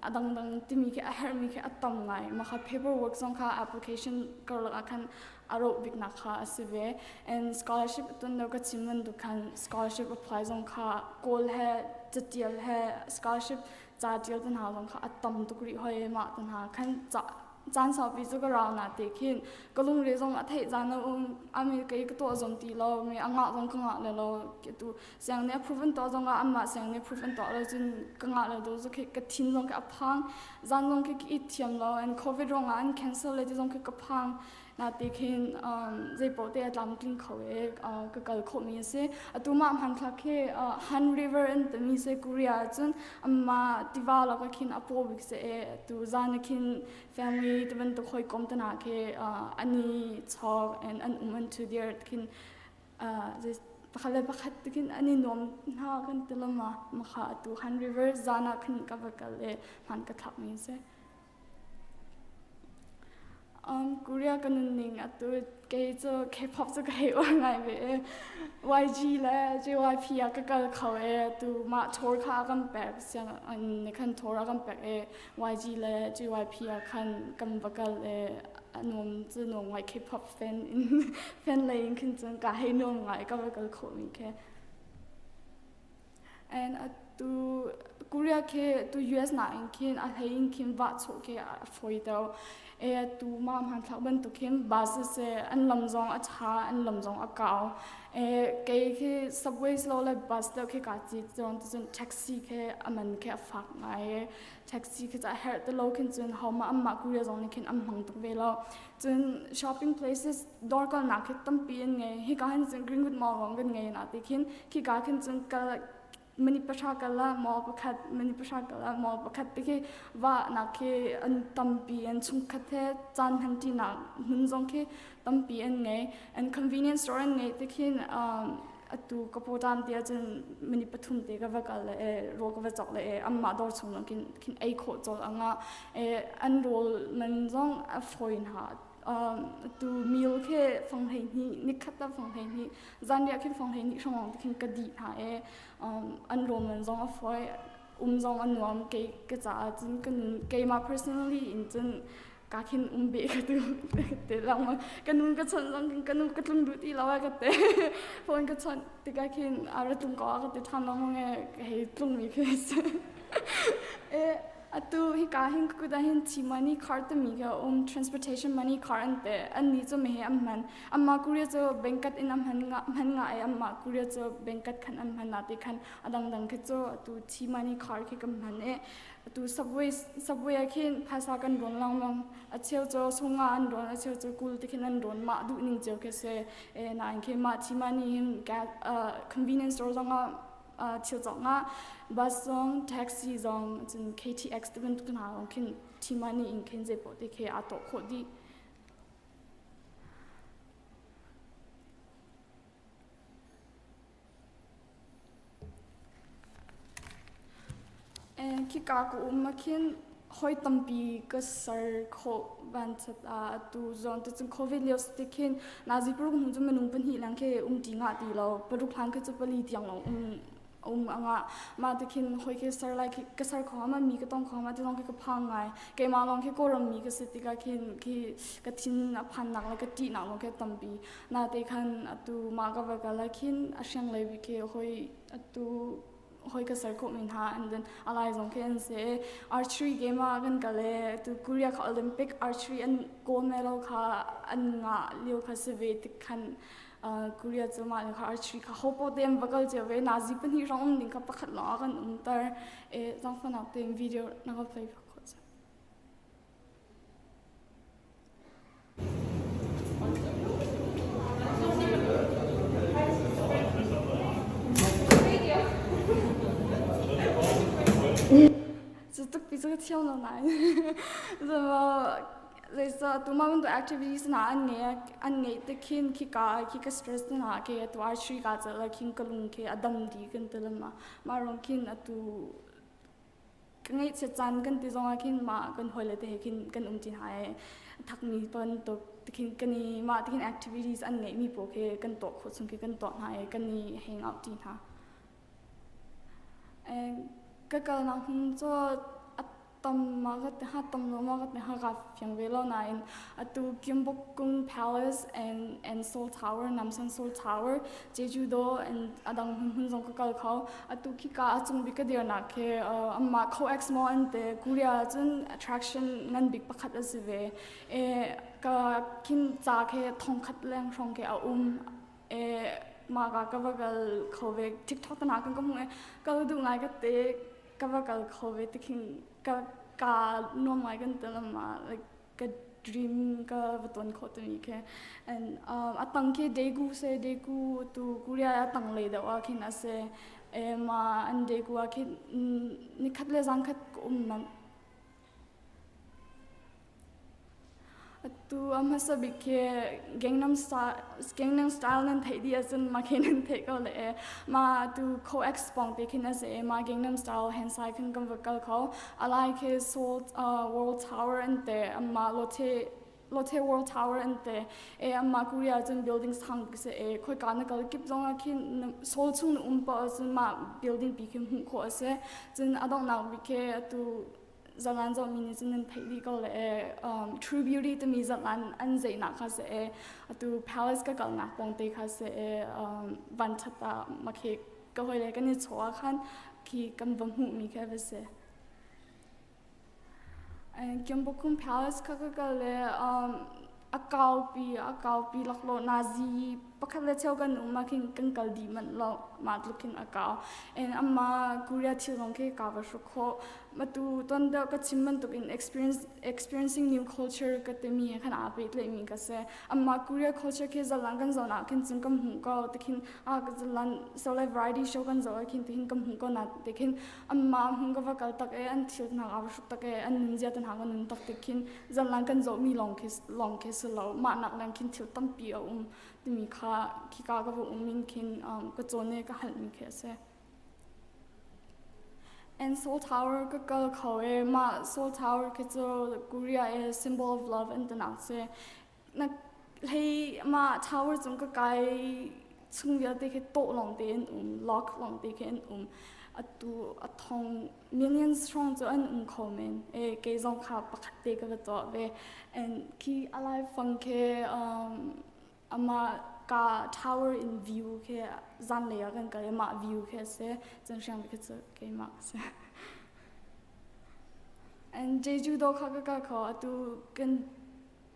a dangdang timi khi a herhmi khi a tam ngai. Mah kha paperwork zong kha application karlak ah khan a roh biknak kha a si ve. And scholarship tun lo ka chim bantuk khan scholarship apply zong kha kawl he catial he scholarship ca ṭial te hna zong kha a tam tuk rih hoi mah te hna khan caan saupi cu ka rau na te khin ka lungre zong a theih caan a um ami kei ka tuah zong ti lo mi a ngah zong ka ngah le lo tu siang nih approve an tuah zong ah amah siang nih approve an tuah lo cun ka ngah le do zu khi ka thin zong khi a phang zan zong khi ka it thiam lo and covid ruang ah an cancel le ti zong khi ka phang Nate khin zeipaoh te a tlamtling kho i ka kal khawhmi a si. Atu mah hmanthlak khi Han River an timi si Korea ahcun amah tiva lak ah khin a paw bik si i atu zan ah khin family ti bantuk hawikom te hna khi an i chawk and an um an ṭhu dir khin pakhat le pakhat ti khin an i nuam hna kan ti lama makha atu Han River zan ah khin ka va kal i hman ka thlakmi a si. Korea ka nunning atu kei cu K-pop cu ka hei uar ngai ve i YG le JYP ah ka kal kho i atu mah tour kha a kan pek siang nih khan tour a kan pek i YG le JYP ah khan kan va kal i a nuam cu nuam ngai K-pop fan in fan lei in khin cun ka hei nuam ngai ka va kal khawhmi khi. And atu Korea khi tu US nain khin a hlei in khin vah chuah khi a fawi deuh. E atu mah hmanthlak bantuk khin bus siseh an lam zong a ṭha, an lam zong a kau. E kei khi subway lo le bus deuh khi kaa cit cun cun taxi khi a man khi a fak ngai i taxi khi a herh ti lo khin cun hohmah anmah Korea zong nih khin an hmang tuk ve lo. Cun shopping places dawr kalnak khi tampi an ngei. Hika hin cun Greenwood Mall lawng kan ngei na ti khin khika khin cun kal mani pahra kal ah mall pakhat mani pahra kal ah mall pakhat ti khi va nak khi an tampi an chungkhat he caan hman ṭinak hmun zong khi tampi an ngei. An convenience store an ngei ti khin atu ka pawṭam ti ahcun mani pathum te ka va kal le rawl ka va cawk le anmah dawr chung zong khin khin ei khawh colh anga an rawl man zong a fawi hna tu meal khi fang 12 nikhat ah fang 12 zanriah khin fang 12 hrawng khin ka dih hna i an rawl man zong a fawi um zong a nuam kei ka caah cun ka nun keimah personally in cun ka khin um be ka tu te lang ka nun ka chon zong ka nu ka tlung duh ti lo ka te phone ka chon tikah khin a ra tlung ko ka ti than lo nge hei tlung mi khi e atu hika hin ka kut ah hin T money card timi kha um transportation money card an pe an ni cu me he an hman amma Korea cu bank in an hman nga hman nga ai amma Korea cu bank khan an hman na ti khan adang dang khi cu atu T money card khi kan hman e atu subway subway ah khin phaisa kan rawn lengmang a cheu cu sunga an rawn a cheu cu kul ti khin an rawn mah duh ning cio khi si e nain khi mah T money hin convenience store zong ah thil cawk nga. Bus zong taxi zong cun KTX ti bantuk hna zong khin T-money in khin zei paoh te khi aa tuah khawh dih. Khika ka um ah khin hawi tampi ka ser khawh vanchiat ah atu zawn te cun COVID lio si tik khin nazi paruk hnu cu minung pahnih leng khi um ṭi ngah ti lo. Paruk hlan khi cu pali tiang lawng um um a ngah. Mah ti khin hawi khi ser lai khi ka ser kho ma mi ka tong kho ma ti zong khi ka phang ngai. Keimah lawng khi Kawlram mi ka si tikah khin khi ka thin a phannak le ka ṭihnak lawng khi a tampi. Nate khan atu mah ka va kal ah khin a hrianglei bik khi hawi atu hawi ka ser khawh mi hna and then alai zong khi an si. Archery game ah kan kal i atu Korea kha Olympic archery an gold medal kha an ngah lio kha si ve tik khan Korea cu mah le kha archery kha ho paoh te an va kal cio ve. Nazi pahnih hrawng um ding kha pakhat lawng ah kan umter. E zaangfahnak tein video na ka play piak khawh cang. Cu tuk pi cu ka thiam lo nain zeicah tuma bantuk activities hna an ngei an ngeih te khin khika khi ka stress hna ke atu archery ka cel khin ka lung khi a dam di kan ti lama mah rong khin atu Ka ngaihchiat caan kan ti zongah khin mah kan hawile te he khin kan um ṭi hna i thakmi bantuk tikhin kan i mah tikhin activities an ngeihmi pawl khi kan tuah khawh chung khi kan tuah hna i kan i hang out ṭi hna. Ka kalnak hmun cu a tam ma ka ti hnga tam lo ma ka ti hnga kaa fiang ve lo nain atu Gyeongbokgung Palace and and Seoul Tower Namsan Seoul Tower Jeju-do and a dang hmunhmun zong ka kal kho. Atu khika a cung bik ka dirnak khi amah COEX Mall an ti. Korea cun attraction ngan bik pakhat a si ve. E, ka khin ca khi thongkhat leng hrawng khi a um. E, mah ka ka va kal kho ve. TikTok te na kan ka hmuh i kal duh ngai ka te ka va kal kho ve tikhin ka ka nuam ngai kan ti lama like ka dream ka va ton khawh timi khi and a tang khi Daegu se Daegu tu Korea a tang lei deuh ah khin a si e ma an Daegu ah khin nikhat le zan khat ka um man Atu a hmasa bik khi Gangnam Style, Gangnam Style nan theih dih ahcun mah khi nan theih ko le ma tu COEX pawng te khin a si ma Gangnam Style hand side khin kan va kal kho. Alai khi Seoul World Tower an te amma Lotte Lotte World Tower an te e amma Korea cun building sang bik si e khoi ka na kal kip zong ah khin Seoul chung na um paoh ahcun mah building pi khi hmuh khawh a si. Cun a donghnak bik khi atu zalan zohmi nih cun nan theih dih ko le True Beauty timi zalan an zeihnak kha si e atu Palace ka kalnak pawng te kha si e vanṭhat ah makhe ka hawile kan i chaw ah khan khi kan va hmuhmi kha va si. Gyeongbokgung Palace kha ka kal le a kaupi a kaupi laklawh nazi pakhat le cheu kan um ah khin kan kal dih manh lo mah tluk khin a kau and amma Korea thil zong khi ka va hruk khawh matu ton deuh ka chim bantuk in experience experiencing new culture ka timi he khan aa pehtlaihmi ka si amma Korea culture khi zalang kan zoh nak khin cun kan hmuh ko tikhin a zalan so like variety show kan zoh ah khin tikhin kan hmuh ko na tikhin amma hmun ka va kal tak e an thil hna aa va hruk tak e an nunzia te hna ka nun tak tik khin zanlan kan zohmi lawng khi lawng khi si lo mah nak leng khin thil tampi a um timi kha khika ka va um in khin ka cawn i ka halmi khi a si. And Seoul Tower ka kal kho e mah Seoul Tower khi cu Korea e symbol of love an tinak si. Na hlei mah tower cung ka kai chung vialte khi tawh lawng te an um lock lawng te khi an um atu a thong millions strong cu an um kho men e kei zong kha pakhat te ka va tuah ve and khi alai fang khi ama ka tower in view khi zan lei ah kan kal i mah view khi a si cun hriang khi cu keimah si and Jeju do kha ka kal kho atu kan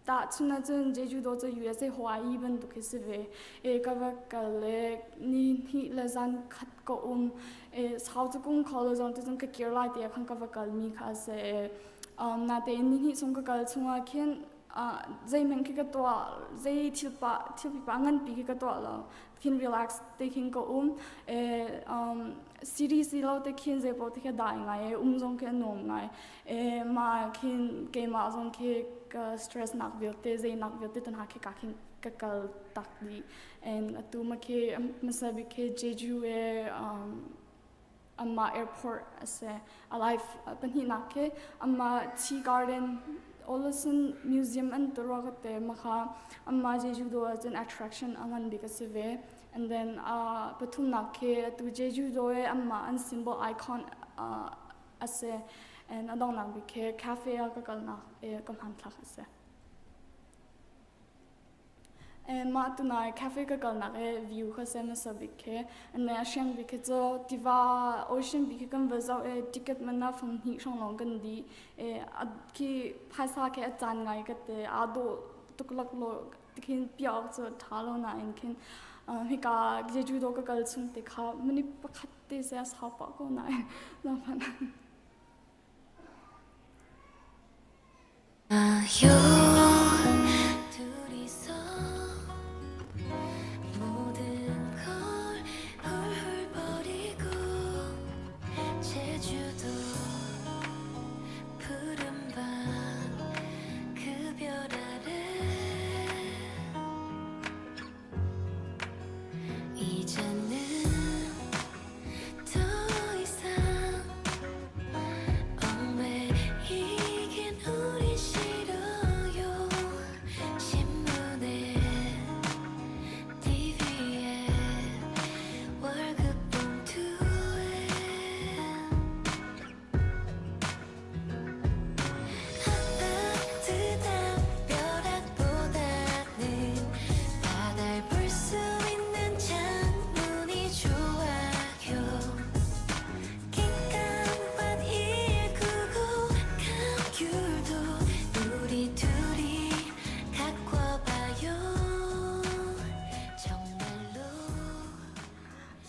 Tahchun ahcun Jeju-do cu USA Hawaii bantuk hi si ve. E, ka va kal le ni hnih le zan khat ka um. E, sau cu kung kho lo zong cun ka kir lai ti ah khan ka va kal mi kha a si. E, natein ni hnih chung ka kal chungah khin Zeihmanh khi ka tuah, zei thil pa thil pipa nganpi khi ka tuah lo. Khin relax te khin ka um. City si lo te khin zei paoh te khi dai ngai um zong khi a nuam ngai. Ma khin keimah zong khi ka stress nak vialte zei nak vialte tan ha khi ka khin ka kal tak dih. And atu ma khi hmasa bik khi Jeju e anmah airport a si. Alive pahnihnak khi anmah tea garden Olesen Museum an ti rua ka te makha anmah Jeju do ahcun attraction a ngan bik a si ve. And then pathumnak khi atu Jeju do i anmah an symbol icon a si. And a donghnak bik khi cafe ah ka kalnak i ka hmanthlak a si. Mah tunai cafe ka kalnak i view kha se hmasa bik khi an a hriang bik khi cu tiva ocean bik khi kan va zoh i ticket man ah fang hnih hrawng lawng kan dih i khi phaisa khi a caan ngai ka te aa dawh tuk laklawh tikhin piah awk cu ṭha lo nain khin hika Jeju do ka kal chung te kha minute pakhat te se a sau pah ko nain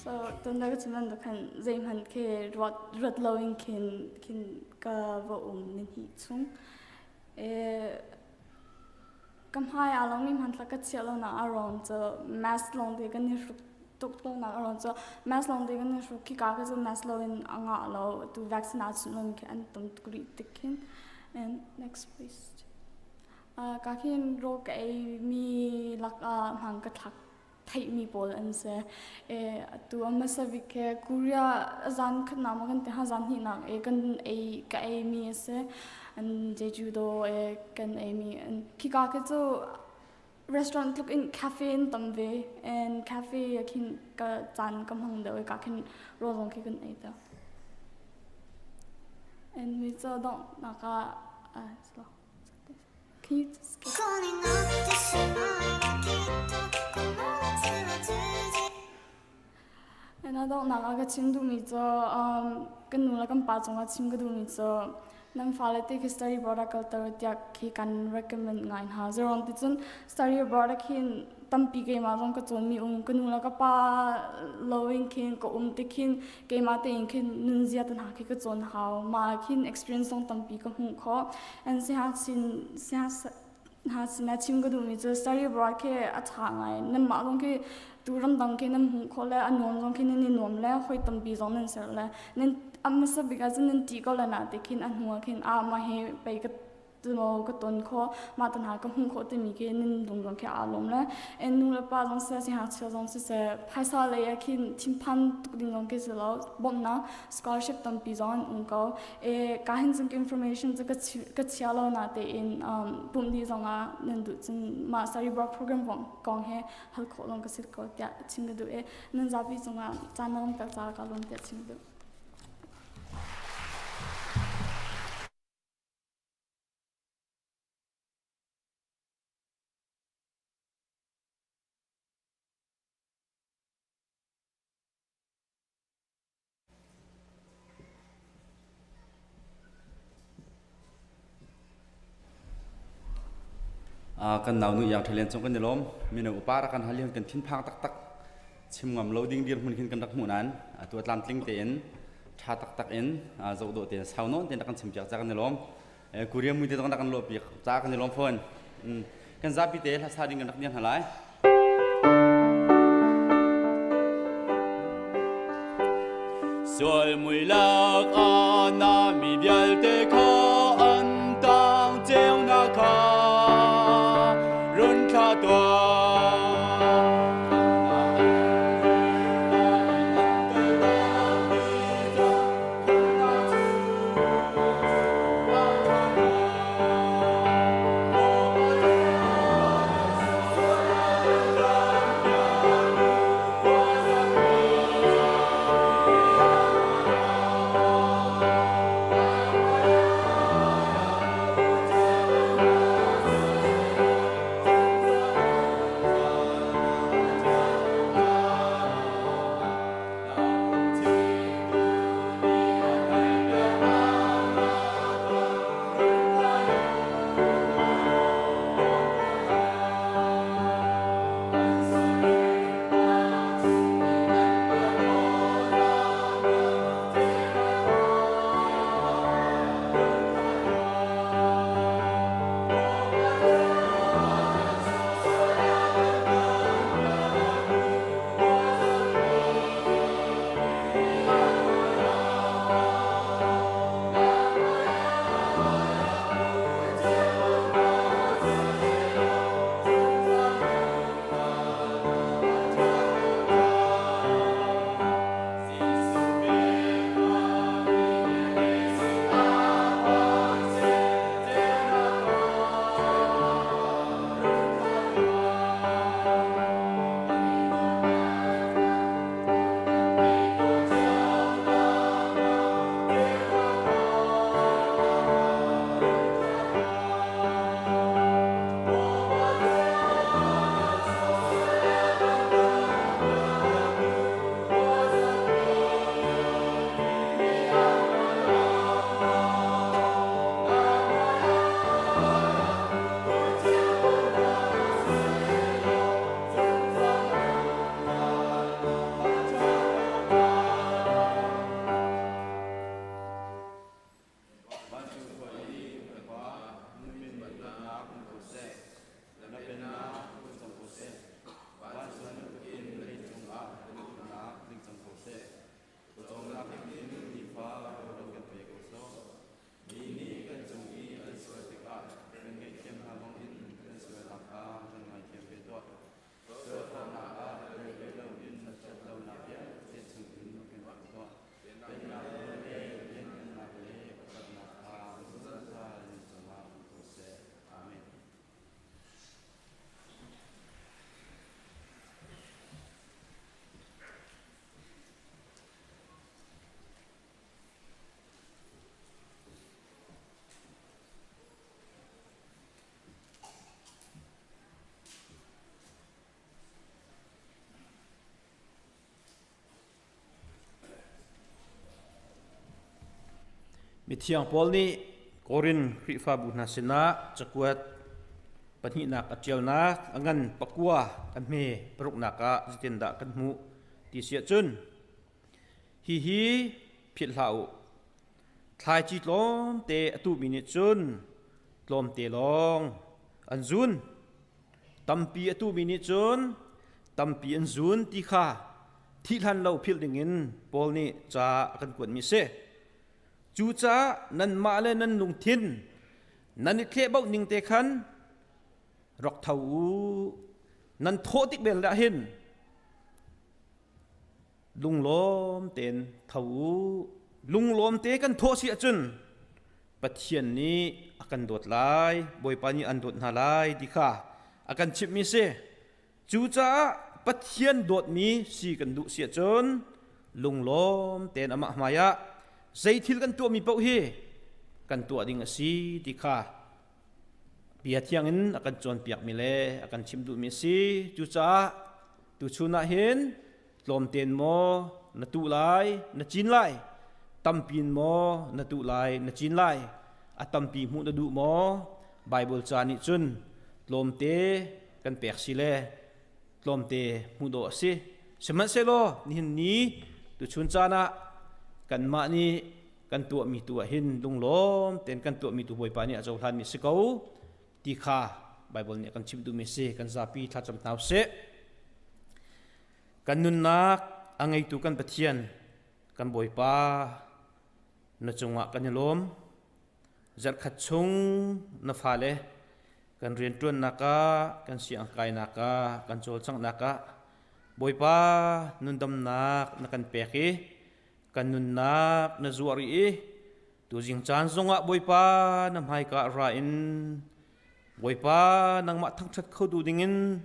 So tun ka chim bantuk khan zeihmanh khi ruat ruat loin khin khin ka va um ni hnih chung. E, ka hmai aa lawngmi hmanthlak ka chiah lonak a ruang cu mask lawng te kan i hruk tuk lonak a ruang cu mask lawng te kan i hruk khi ka cu mask loin a ngah lo tu vaccine aa chunh lomi khi an tam tuk rih tik khin. And next please. Ka khin rawl ka ei mi lakah hmang ka thlak theihmi pawl an si. Atu a hmasa bik he Korea zan khatnak maw kan ti hnga zan hnihnak e kan ei ka ei mi a si. An Jeju do e kan ei mi an khika khi cu restaurant tluk in cafe in tam ve and cafe khin ka caan ka hmang deuh i ka khin rawl zong khi kan ei deuh. And mi cu donghnak ah Can you just skip? Na donghnak ah ka chim duhmi cu kan nu le kan pa cungah chim ka duhmi cu nan fale te khi study abroad ah kalter tiah khi kan recommend ngai hna. Zeruang ti cun study abroad ah khin tampi keimah zong ka cawnmi um ka nu le ka pa loin khin ka um ti khin keimah tein khin nunzia te hna khi ka cawn hau. Mah khin experience zong tampi ka hmuh khawh. An siangsin hna sinah chim ka duhmi cu study abroad khi a ṭha ngai. Nanmah zong khi tu ramdang khi nan hmuh khawh le a nuam zong khi nan i nuam le hawi tampi zong nan ser le nan a hmasa bik ah cun nan ṭih ko le na te khin a hnu ah khin ah mah hi pei ka maw ka ton khawh mah te hna ka hmuh khawh timi khi nan lung zong khi aa lawm le nu le pa zong siseh siangngakchia zong siseh phaisa lei ah khin thinphan tuk ding zong khi si lo bawmhnak scholarship tampi zong an um ko. E ka hin cung information cu ka chia lo na tein pumh dih zong ah nan duh cun mah study abroad program kong he hal khawh lawng ka si ko tiah chim ka duh i nan zapi cungah caan na kan pek caah ka lawm tiah chim ka duh. Kan nau nu Iang Ṭhalian cung kan i lawm. Mino upa rak kan hal i kan thinphang taktak. Chim ngam lo ding dirhmun khin kan rak hmuh nain atu a tlamtling tein ṭha taktak in zohdawh tein sau nawn tein rak kan chimpiak ca kan i lawm. Korea mui te zong rak kan lawhpiak ca kan i lawm fawn. Kan zapi te hlasa ding kan rak niang hna lai. Sual mui lak ah na mi vialte kha an tang ceunak kha run thla tuah. Mithiang Paul nih Korin Khrihfabu hna sinah cakuat pahnihnak a ṭialnak a ngan pakua a hme paruknak ah zeitindah kan hmuh ti si ahcun hihi philh hlah u. Thlaici tlawmte a tuhmi nih cun tlawmte lawng an zun. Tampi a tuhmi nih cun tampi an zun ti kha thih hlan lo philh dingin Paul nih ca a kan kuatmi a si. Cucaah nanmah le nan lungthin nan i thlehbauh ning te khan rak tho u. Nan thawh tik bel dah hin lunglawm tein tho u. Lunglawm te kan thawh si ahcun Pathian nih a kan dawt lai, Bawipa nih an dawt hna lai ti kha a kan chimhmi a si. Cucaah Pathian dawtmi si kan duh si ahcun lunglawm tein amah hmaiah zei thil kan tuahmi paoh hi kan tuah ding a si ti kha bia thiang in a kan cawnpiakmi le a kan chimh duhmi a si. Cucaah tuchun ah hin tlawmten maw na tuh lai, na cin lai, tampin maw na tuh lai, na cin lai, a tampi hmuh na duh maw? Baibal ca nih cun tlawmte kan pek si le tlawmte hmuh dawh a si. Sihmanhsehlaw nihin ni tuchun caan ah kanmah nih kan tuahmi tu ah hin lunglawm tein kan tuahmi tu Bawipa nih a cohlanmi si ko ti kha Bible nih a kan chimh duhmi si. Kan zapi thlacam hna usih. Kan nunnak a ngeitu kan Pathian, kan Bawipa, na cungah kan i lawm. Zarhkhat chung na fale kan rianṭuannak ah, kan siangkainak ah, kan cawlcanghnak ah Bawipa nundamnak na kan pek i kan nunnak na zuar i tuzing caan zongah Bawipa na hmaika ra in Bawipa nangmah thangṭhat kho tu dingin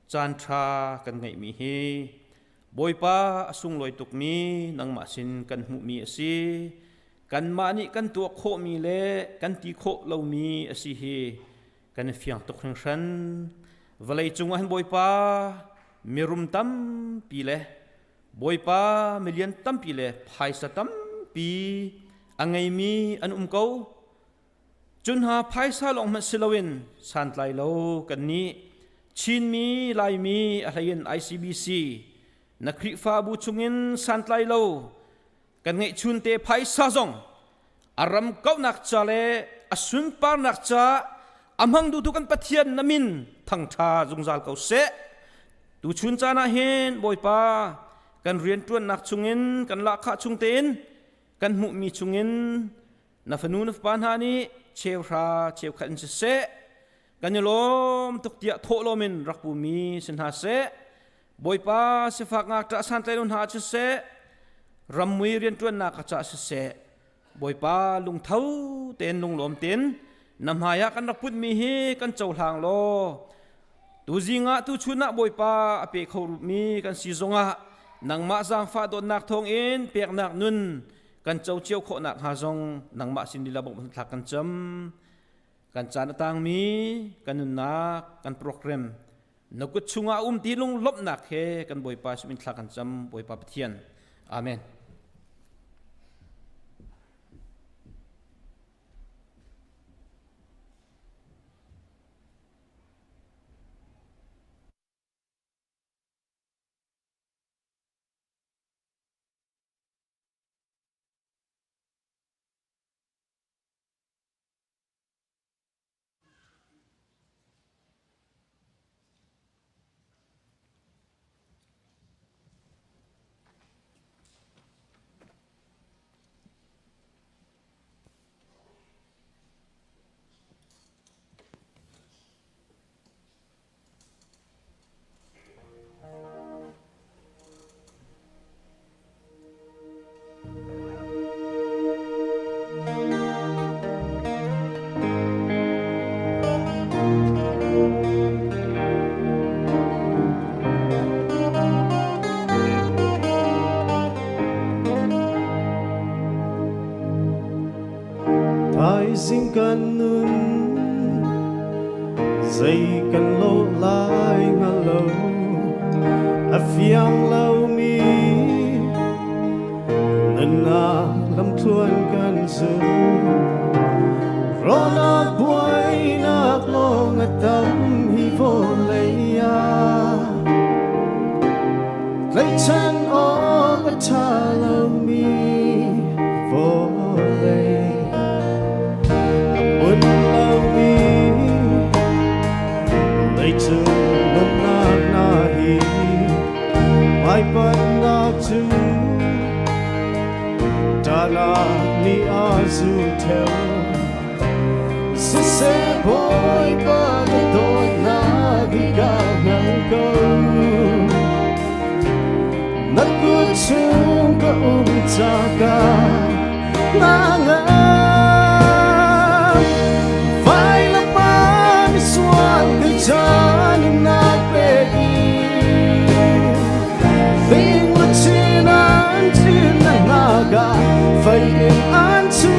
caan ṭha kan ngeihmi hi Bawipa a sunglawi tukmi nangmah sin kan hmuhmi a si. Kanmah nih kan tuah khawhmi le kan ti khawh lomi a si hi kan i fiang tuk hringhran. Vawlei cungah hin Bawipa mirum tampi le Bawipa milian tampi le phaisa tampi a ngeimi an um ko. Cun hna phaisa lawng hmanh si loin santlai lo kannih Chinmi, Laimi, a hleiin ICBC na Khrihfabu chungin santlai lo kan ngeihchunte phaisa zong a ram kauhnak ca le a sunparnak ca a hmang duhtu kan Pathian na min thangṭha zungzal ko seh. Tuchun caan ah hin Bawipa kan rianṭuannak chungin kan lahkhah chung tein kan hmuhmi chungin na fanu na fapa hna nih cheuhra cheukhat in siseh kan i lawm tuk tiah thawhlawm in rak pumi si hna seh. Bawipa sifak ngakṭah santlailo hna siseh, rammui rianṭuannak ka cah siseh, Bawipa lungtho tein lunglawm tein na hmaiah kan rak putmi hi kan cohlang law tuzing ah tuchun ah Bawipa a pe kho rupmi kan si zongah nangmah zaangfah dawtnak thawngin peknak nun kan co cio khawhnak hnga zong nangmah sin lila bawmh thlak kan cam. Kan caan a tangmi kan nunnak kan program na kut chungah um ti lunglawmhnak he kan Bawipa sin thla kan cam. Bawipa Pathian, amen. Thaizing kan nun zei kan lo lai hngal lo, a fiang lomi nunnak lamthluan kan zul. Rawlak buainak lawng a tam hi vawlei ah, tlaihchan awk a ṭha lomi vawlei. A hmun lomi leicung nunnak na hi hmaipannak cu Dala ni a zu theo. Siseh Bawipa na dawtnak hi ka hngal ko, na kut chung ka um ca ka na ngam. Vailam ah misual kai caan na pe i Ving chin an chin na naga fai in an chu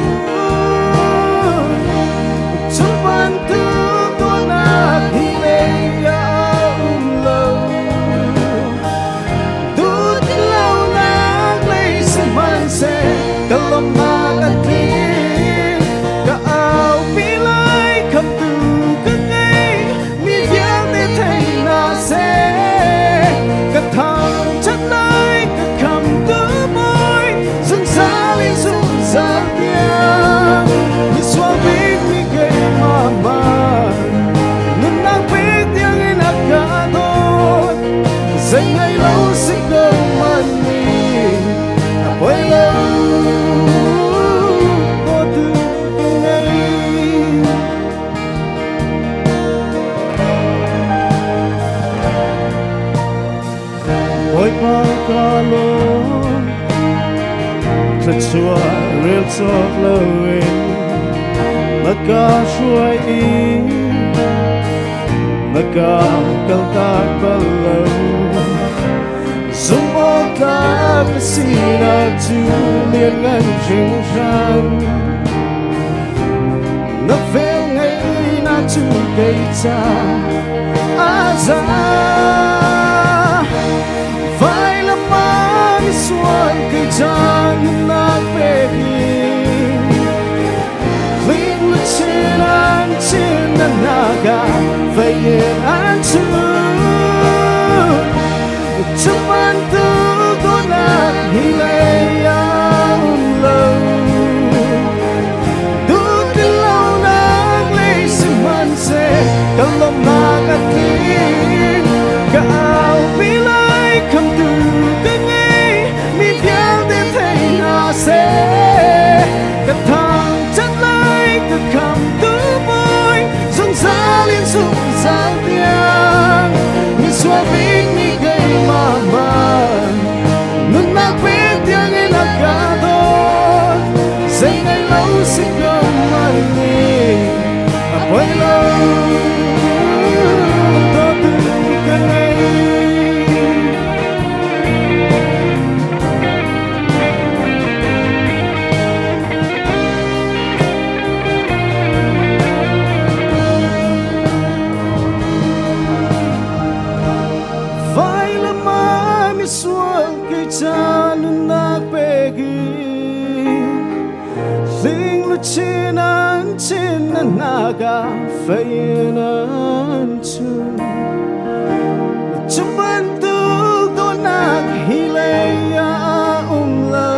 chu bantuk tuahnak hi lei ah um lo. Duh ti lonak lei sihmanhseh ka lawmhnak a tling. cawk loin na ka hruai i na ka kaltak bal lo. Zumhawktlak ka sinak cu lianngan hringhran. Na vel ngeihnak cu kei ca a za. Vailam ah misual kei ca nunnak pek i Clean luchin an chin na naga fayin an chu Cu bantuk dawtnak hi lei ah um lo Duhtilonak lei sihmanhseh ka lawmhnak a tling Ka aupi lai khamtu ka ngei mi vialte thei hna seh Ka thangṭhat lai ka khamtu Bawi zungzal in zungzal tiang misual bik mi keimah hmanh nunnak pek tiang in a ka dawt zei ngei lo si ko man nih a poi lo dawtu ka ngei. Vailam ah misual kei ca nunnak pek in Hling luchin an chin na hnak ah fei in an chun. Cu bantuk dawtnak hi lei ah um lo.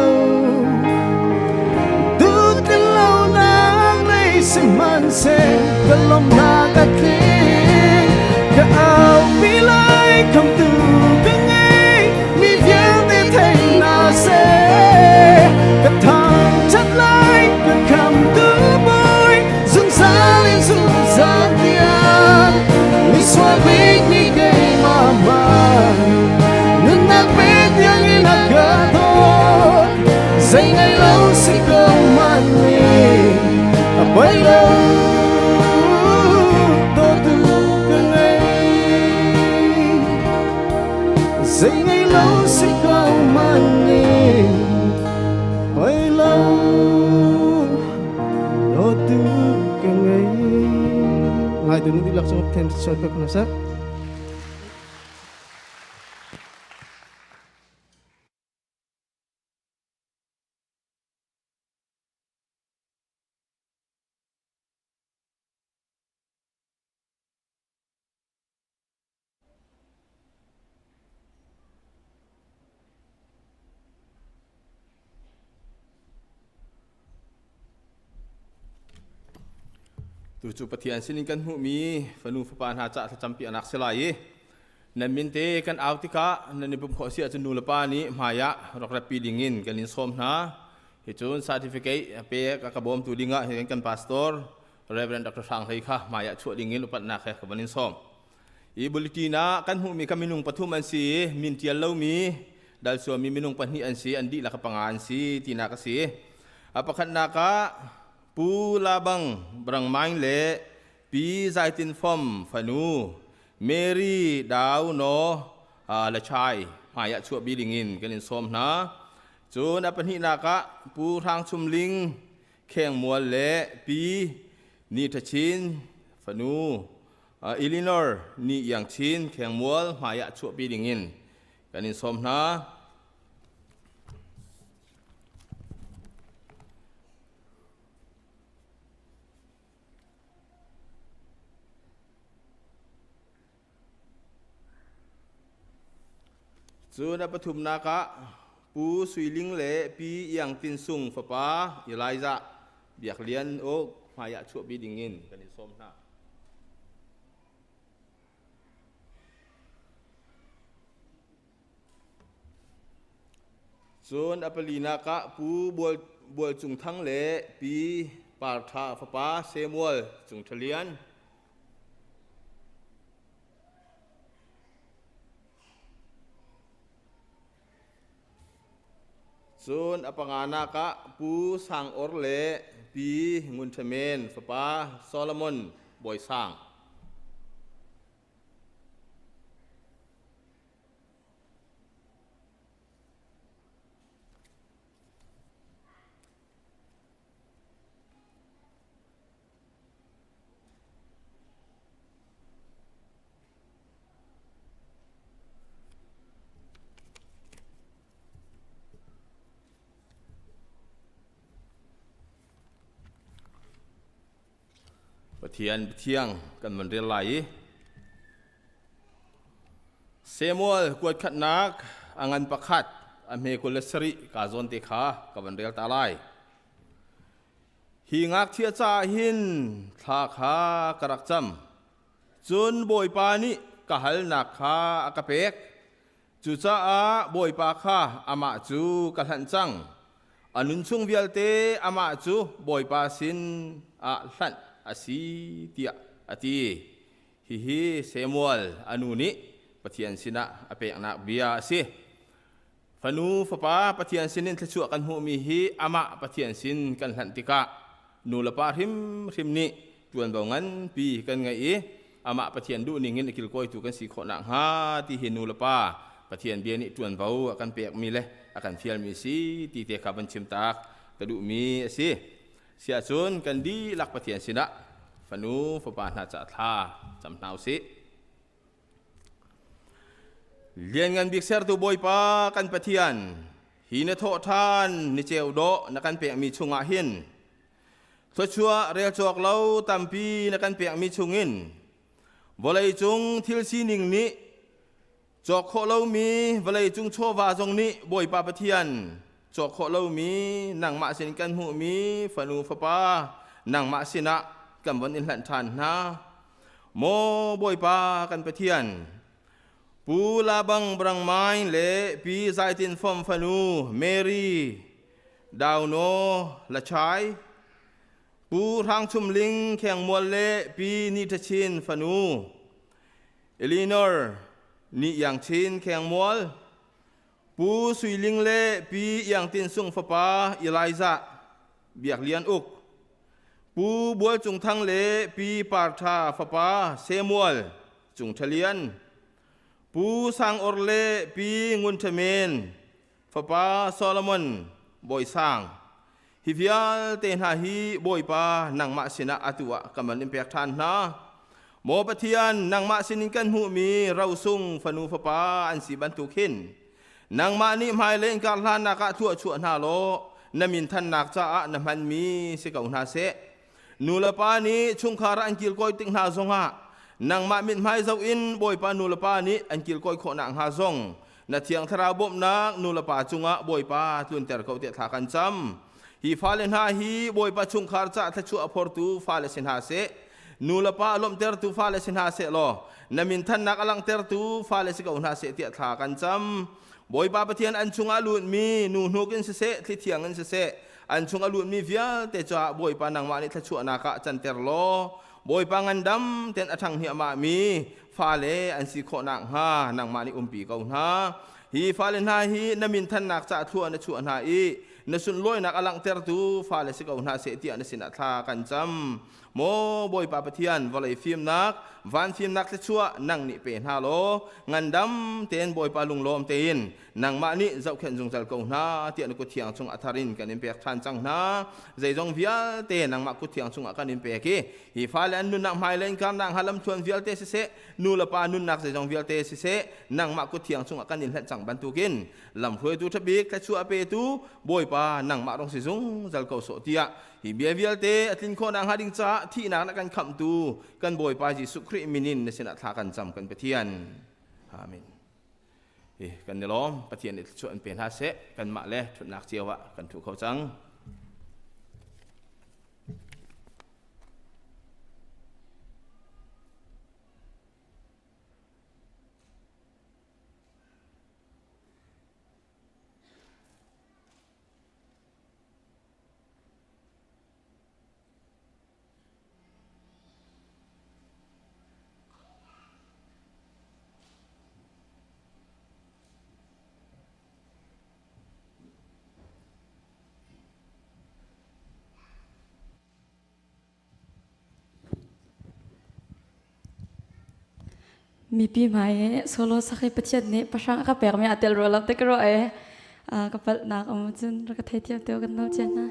Duhtlin-lonak lei sihmanhseh ka lawmhnak a tling. Ka aupi lai khamtu ka ngei mi vialte thei hna seh. Ka thangṭhat lai ka khamtu Bawi zungzal in zungzal tiang misual bik mi keimah hmanh nunnak pe tiang in a ka dawt. Zei ngei lo si ko man nih a poi lo dawtu ka ngei. Zei ngei lo si ko man nih poi lo dawtu ka ngei. Ngai tu nu dihlak cung then soi pe khona seh. Tu cu Pathian sinin kan hmuhmi fanu fapa hna cah thlacampi anak si lai i nan min te kan au tikah nan i pumh khawh si ahcun nu le pa nih hmai ah rak ratpi dingin kan in sawm hna. Hi cun certificate pek a ka bawmtu dingah hin kan pastor Reverend Dr. Hrang Hlei kha hmai ah chuah dingin upatnak he ka van in sawm. I bulletin ah kan hmuhmi kha minung pathum an si i min ṭial lomi dalsuami minung pahnih an si, an dihlak panga an si tinak a si. A pakhatnak ah Pu Labang Brangmaing le Pi Zaitin Fom fanu Mary Dau No Lachai hmai ah chuahpi dingin kan in sawm hna. Cun a pahnihnak ah Pu Hrang Chum Ling Khengmual le Pi Ni Tha Chin fanu Eleanor Ni Iang Chin Khengmual hmai ah chuahpi dingin kan in sawm hna. Cun a pathumnak ah Pu Sui Ling le Pi Iang Tin Sung fapa Elijah Biak Lian Uk hmai ah chuahpi dingin kan in sawm hna. Cun a palinak ah Pu Bual, Bual Cung Thang le Pi Par Tha fapa Samuel Cung Tha Lian. Cun a panganak ah Pu Sang Or le Pi Ngun Ṭha Men fapa Solomon Bawi Sang. Pathian Pathiang kan van rel lai i Samuel kuatkhatnak a ngan pakhat a hme 27 ka zawn te kha ka van rel ta lai. Hi ngakchia caah hin thla kha ka rak cam. Cun Bawipa nih ka halnak kha a ka pek. Cucaah Bawipa kha amah cu ka hlanh cang. A nunchung vialte amah cu Bawipa sin ah hlanh a si tiah a ti. Hihi Samuel a nu nih Pathian sinah a peknak bia a si. Fanu fapa Pathian sinin thluachuah kan hmuhmi hi amah Pathian sin kan hlanh tikah nu le pa hrimhrim nih ṭuanvo nganpi kan ngei i amah Pathian duhning in a kilkawitu kan si khawh nakhnga ti hi nu le pa Pathian bia nih ṭuanvo a kan pekmi le a kan fialmi a si ti te kha van chim tak ka duhmi a si. Siahcun kan dihlak Pathian sinah fanu fapa hna caah thla cam hna usih. Lianngan bik sertu Bawipa kan Pathian, hi na thawh ṭhan ni ceu dawh na kan pekmi chungah hin thluachuah rel cawk lo tampi na kan pekmi chungin vawleicung thil sining nih cawk khawh lomi vawleicung chawva zong nih Bawipa Pathian cawk khawh lomi nangmah sin kan hmuhmi fanu fapa nangmah sinah kan von in hlanh ṭhan hna. Maw Bawipa kan Pathian, Pu Labang Brangmai le Pi Zaitin Fom fanu Mary Dauno Lachai, Pu Hrang Chum Ling Khengmual le Pi Ni Tha Chin fanu Eleanor Ni Yang Chin Khengmual, Pu Sui Ling le Pi Iang Tin Sung fapa Elijah Biak Lian Uk, Pu Bual Cung Thang le Pi Par Tha fapa Samuel Cung Tha Lian, Pu Sang Or le Pi Ngun Tha Men fapa Solomon Bawi Sang. Hi vialte hna hi Bawipa nangmah sinah atu ah ka man in pek ṭhan hna. Maw Pathian, nangmah sinin kan hmuhmi rosung fanu fapa an si bantuk hin nangmah nih hmailei in kar hlannak ah thluachuah hna law na min thannak caah na hmanmi si ko hna seh. Nu le pa nih chungkhar ah an kilkawi tik hna zongah nangmah mithmai zoh in Bawipa nu le pa nih an kilkawi khawh nakhnga zong na thiang thlarau bawmhnak nu le pa cungah Bawipa tlunter ko tiah thla kan cam. Hi fale hna hi Bawipa chungkhar caah thluachuah a phortu fale si hna seh. Nu le pa a lawmhtertu fale si hna seh law na min thannak a langhtertu fale si ko hna seh tiah thla kan cam. Bawipa Pathian an chungah lutmi nu hnuk in siseh, thli thiang in siseh, an chung a lutmi vialte caah Bawipa nangmah nih thluachuahnak ah canter law Bawipa ngandam ten a ṭhang hniahmah mi fale an si khawh nakhnga nangmah nih umpi ko hna. Hi fale hna hi na min thannak caah thlua na chuah hna i na sunlawinak a langhtertu fale si ko hna seh tiah na sinah thla kan cam. Maw Bawipa Pathian, vawlei fimnak, van fimnak thluachuah nang nih pe hna law ngandam tein Bawipa lunglawm tein nangmah nih zohkhenh zungzal ko hna tiah na kut thiang chung a thar in kan in pek ṭhan cang hna. Zeizong vialte nangmah kut thiang chungah kan in pek i hi fale an nunnak hmailei in karnak hnga lamthluan vialte siseh, nu le pa nunnak zeizong vialte siseh, nangmah kut thiang chungah kan in hlanh cang bantukin lamhruaitu ṭhabik thluachuah petu Bawipa nangmah rong si zungzal ko sawh tiah Hi bia vialte a tlin khawh nakhnga ding caah thihnak na kan khamhtu kan Bawipa Jesuh Khrih min in na sinah thla kan cam kan Pathian. Amen. Hi kan i lawm Pathian nih thluachuah in pe hna seh kanmah le ṭhutnak cio ah kan ṭhu kho cang. Mipi hmai i solo sak hi Pathian nih pahrang a ka pekmi aa tel rua lo ti ka ruah i ka palhnak um cun rak ka theithiam te kan nawl cia hna.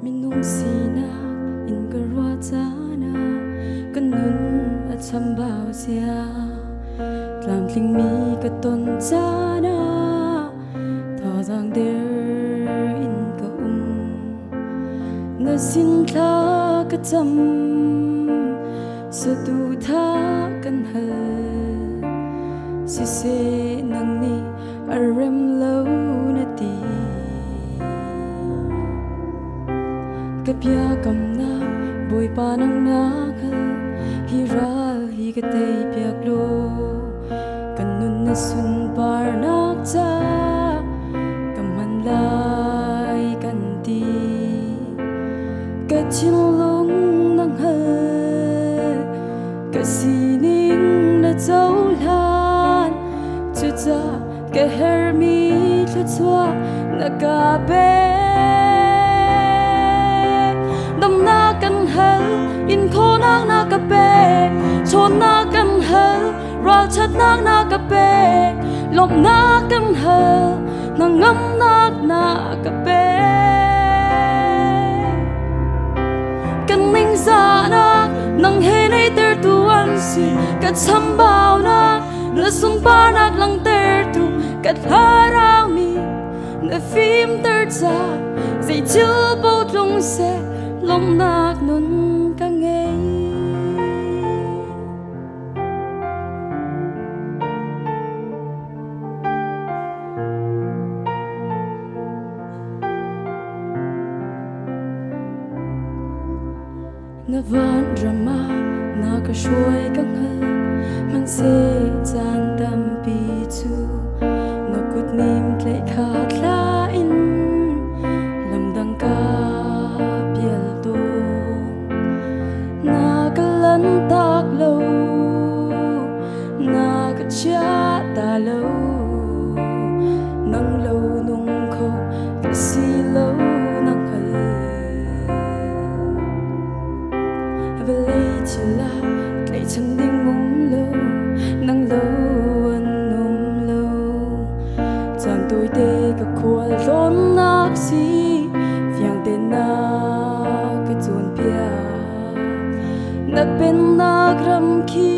Minung sinak in ka ruah caan ah ka nun a chambau zia. Tlamtlingmi ka ton caan ah thazaang der in ka um. Na sin thla ka cam, satu tha kan hal. Siseh nang nih a rem lo na ti. Ka biakamnak Bawipa nang na hngal, hi ral hi ka tei piak law kan nun na sunparnak ca ka hman lai kan ti. Ka thinlung na hngal, ka sining na cohlan, cucaah ka hermi thluachuah na ka pek. Damnak kan hal, in khawhnak na ka pek, chawnnak kan hal, ralṭhatnak na ka pek, lawmhnak kan hal, hnangamnak na ka pek. Kan ningzahnak nang he neitertu an si, ka chambaunak na sunparnak langhtertu ka thlarau mi na fimter ca zei thil paoh tlung seh lawmhnak nun ka ngei. Na vanram ah na ka hruai ka hngal, hmanhseh caan tampi cu na kut nem tlaih kha thla in lamdang ka pial tawn. Na ka lantak lo, na ka chia ta lo, nang lo nung kho ka si lo na hngal. Vawlei thil ah tlaihchan ding um lo, nang lo an um lo. Caan tawite ka khual tlawnnak si, fiang tein na ka cawnpiak. Na pennak ram khi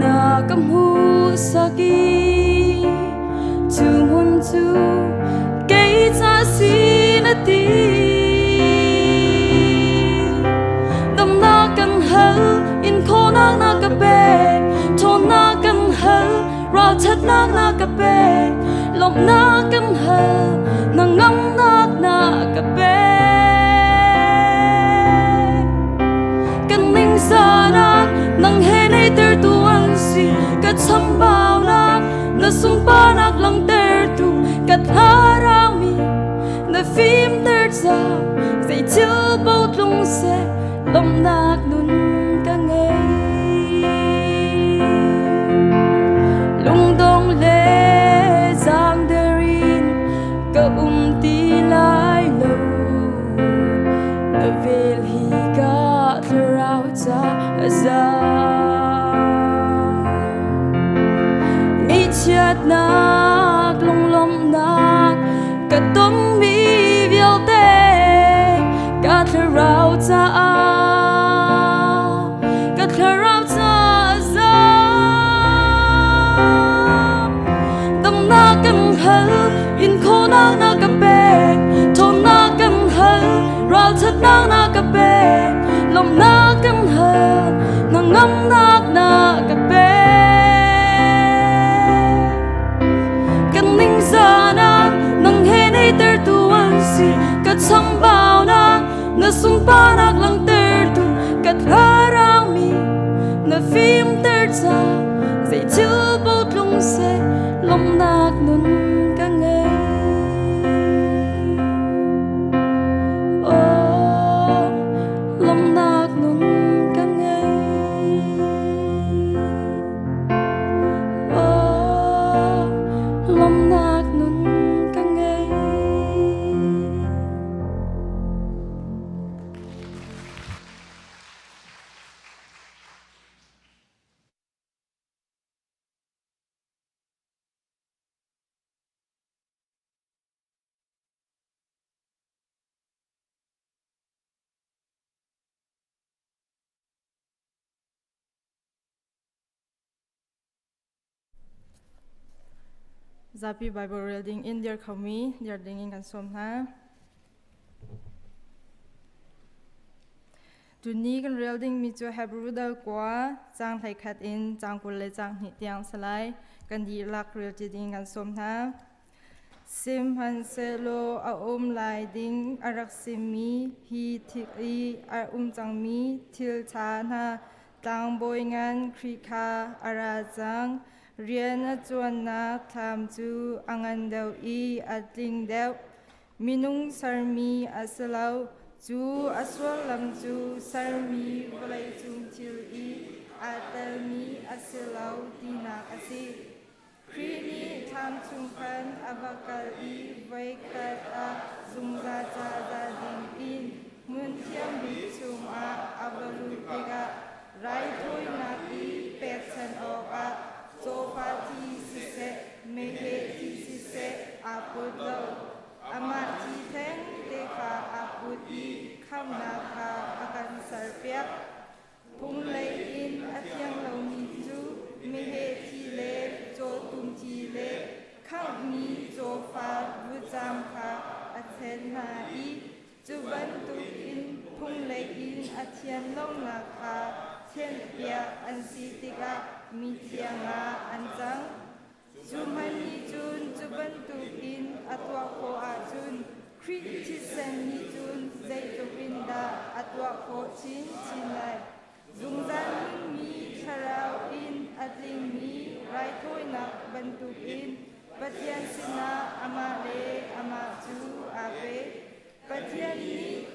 na ka hmuhsak i cu hmun cu kei ca si na ti. Damnak kan hal, in khawhnak na ka pek, ṭhawnnak kan hal, ralṭhatnak na ka pek, lawmhnak kan hal, hnangamnak na ka pek. Kan ningzahnak nang he neitertu an si, ka chambaunak na sunparnak langhtertu ka thlarau mi na fimter ca zei thil paoh tlung seh lawmhnak nun ka ngei. Lungdong le zaangder in ka um ti lai lo, na vel hi ka thlarau ca a za. Ngaihchiatnak, lunglawmhnak ka tongmi vialte ka thlarau caah, ka thlarau caah za. Damnak kan hal, in khawhnak na ka pek, ṭhawnnak kan hal, ralṭhatnak na ka pek, lawmhnak kan hal, hnangamnak na ka pek. Kan ningzahnak nang he neitertu an si, ka chambaunak na sunparnak langhtertu ka thlarau mi na fimter ca zei thil paoh tlung seh lawmhnak nun ka ngei. Oh. Zapi Bible rel ding in dir khomi dir ding in kan sawm hna. Tuni kan rel dingmi cu Hebrew dal kua caang 11 in caang 22 tiang si lai. Kan dihlak rel ti ding kan sawm hna. Sihmanhsehlaw a um lai ding a rak simi hi thil i a um cangmi thil ṭha hna tlangbawi ngan Khrih kha a ra cang. Rian a ṭuannak thlam cu a ngan deuh i a tling deuh. Minung sermi a si lo. Cu a sullam cu sermi vawleicung thil i aa telmi a si lo tinak a si. Khrih nih thlam chung khan a va kal i voikhat ah zungzal ca za ding in hmun thiang bik chungah a va luh tikah raithawinak i pekchanh awkah cawfa thi siseh, meheh thi siseh aa put lo. Amah thi thengte kha aa put i khamhnak kha a kan serpiak. Phunglei in a thiang lomi cu meheh thi le cawtum thi le khanghmi cawfa vutcam kha a then hna i cu bantukin phunglei in a thian lonak kha thianhpiak an si tikah mithiang ah an cang. Cu hmanh nih cun cu bantukin a tuah khawh ahcun Khrih thisen nih cun zeitluk in dah a tuah khawh chinchin lai. Zungzal nunmi thlarau in a tlingmi raithawinak bantukin Pathian sinah amah le amah cu aa pe. Pathian nih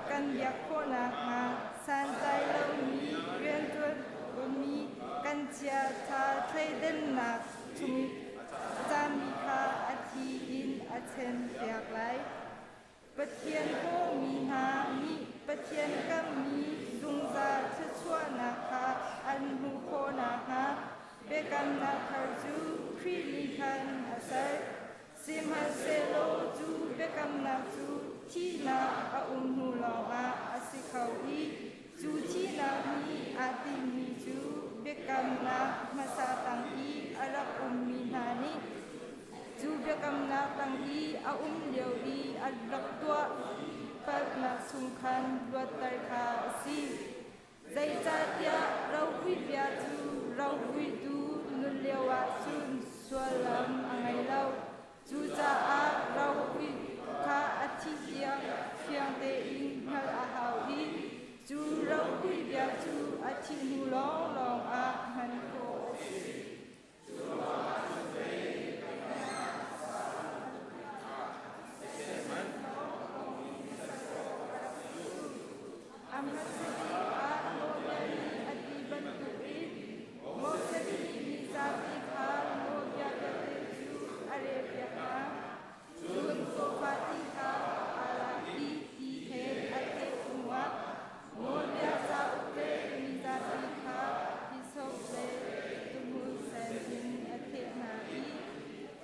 kan biak khawh nakhnga santlai lomi rianṭuanmi kan chiaṭha thleidannak chung cami kha a thi in a ṭhenpiak lai. Pathian kawhmi hna nih Pathian kammi zungzal thluachuahnak kha an hmuh khawh nakhnga biakamnak thar cu Khrih nih khan a ser. Sihmanhsehlaw cu biakamnak cu thihnak a um hnu lawngah a si kho i cu thihnak nih aa tinhmi cu biakamnak hmasa tang i a rak ummi hna nih cu biakamnak tang i a um lio i a rak tuah palhnak chung khan luatter kha a si. Zeicahtiah rovuih bia cu rovuihtu nun lioah cun sullam a ngei lo. Cucaah rovuih kha a thih tiang fiang tein hngalh a hau i cu rovuih bia cu a thih hnu lawnglawng ah hman khawh a si. A hmasa bik ah nawlbia nih a ti bantukin Moses nih mi zapi kha nawlbia vialte cu a relpiak hna. Cun cawfa ti kha aa lak i ti he a theh hnuah nawlbia cauk le mi zapi kha hisop le tuhmui sen in a theh hna i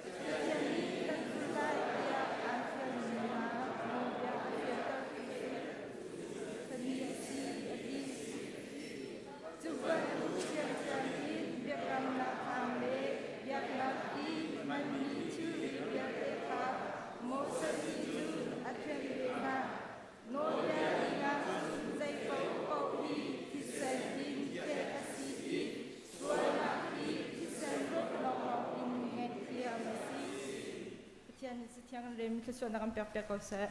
Pathian nih kan zulh lai tiah aan fialmi hna nawlbia a fiantertu cu fani a si a ti. Cu bantuk ṭhiamṭhiam in biakamnak hang le biaknak i hmanmi thilri vialte kha Moses nih cun a thianh ve hna. Nawlbia dingah cun zei paohpaoh hi thisen in theh a si i sualnak hi thisen rawt lawnglawng in ngaihthiam a si. Pathian nih Cathiang kan relmi thluachuahnak kan pekpiak ko seh.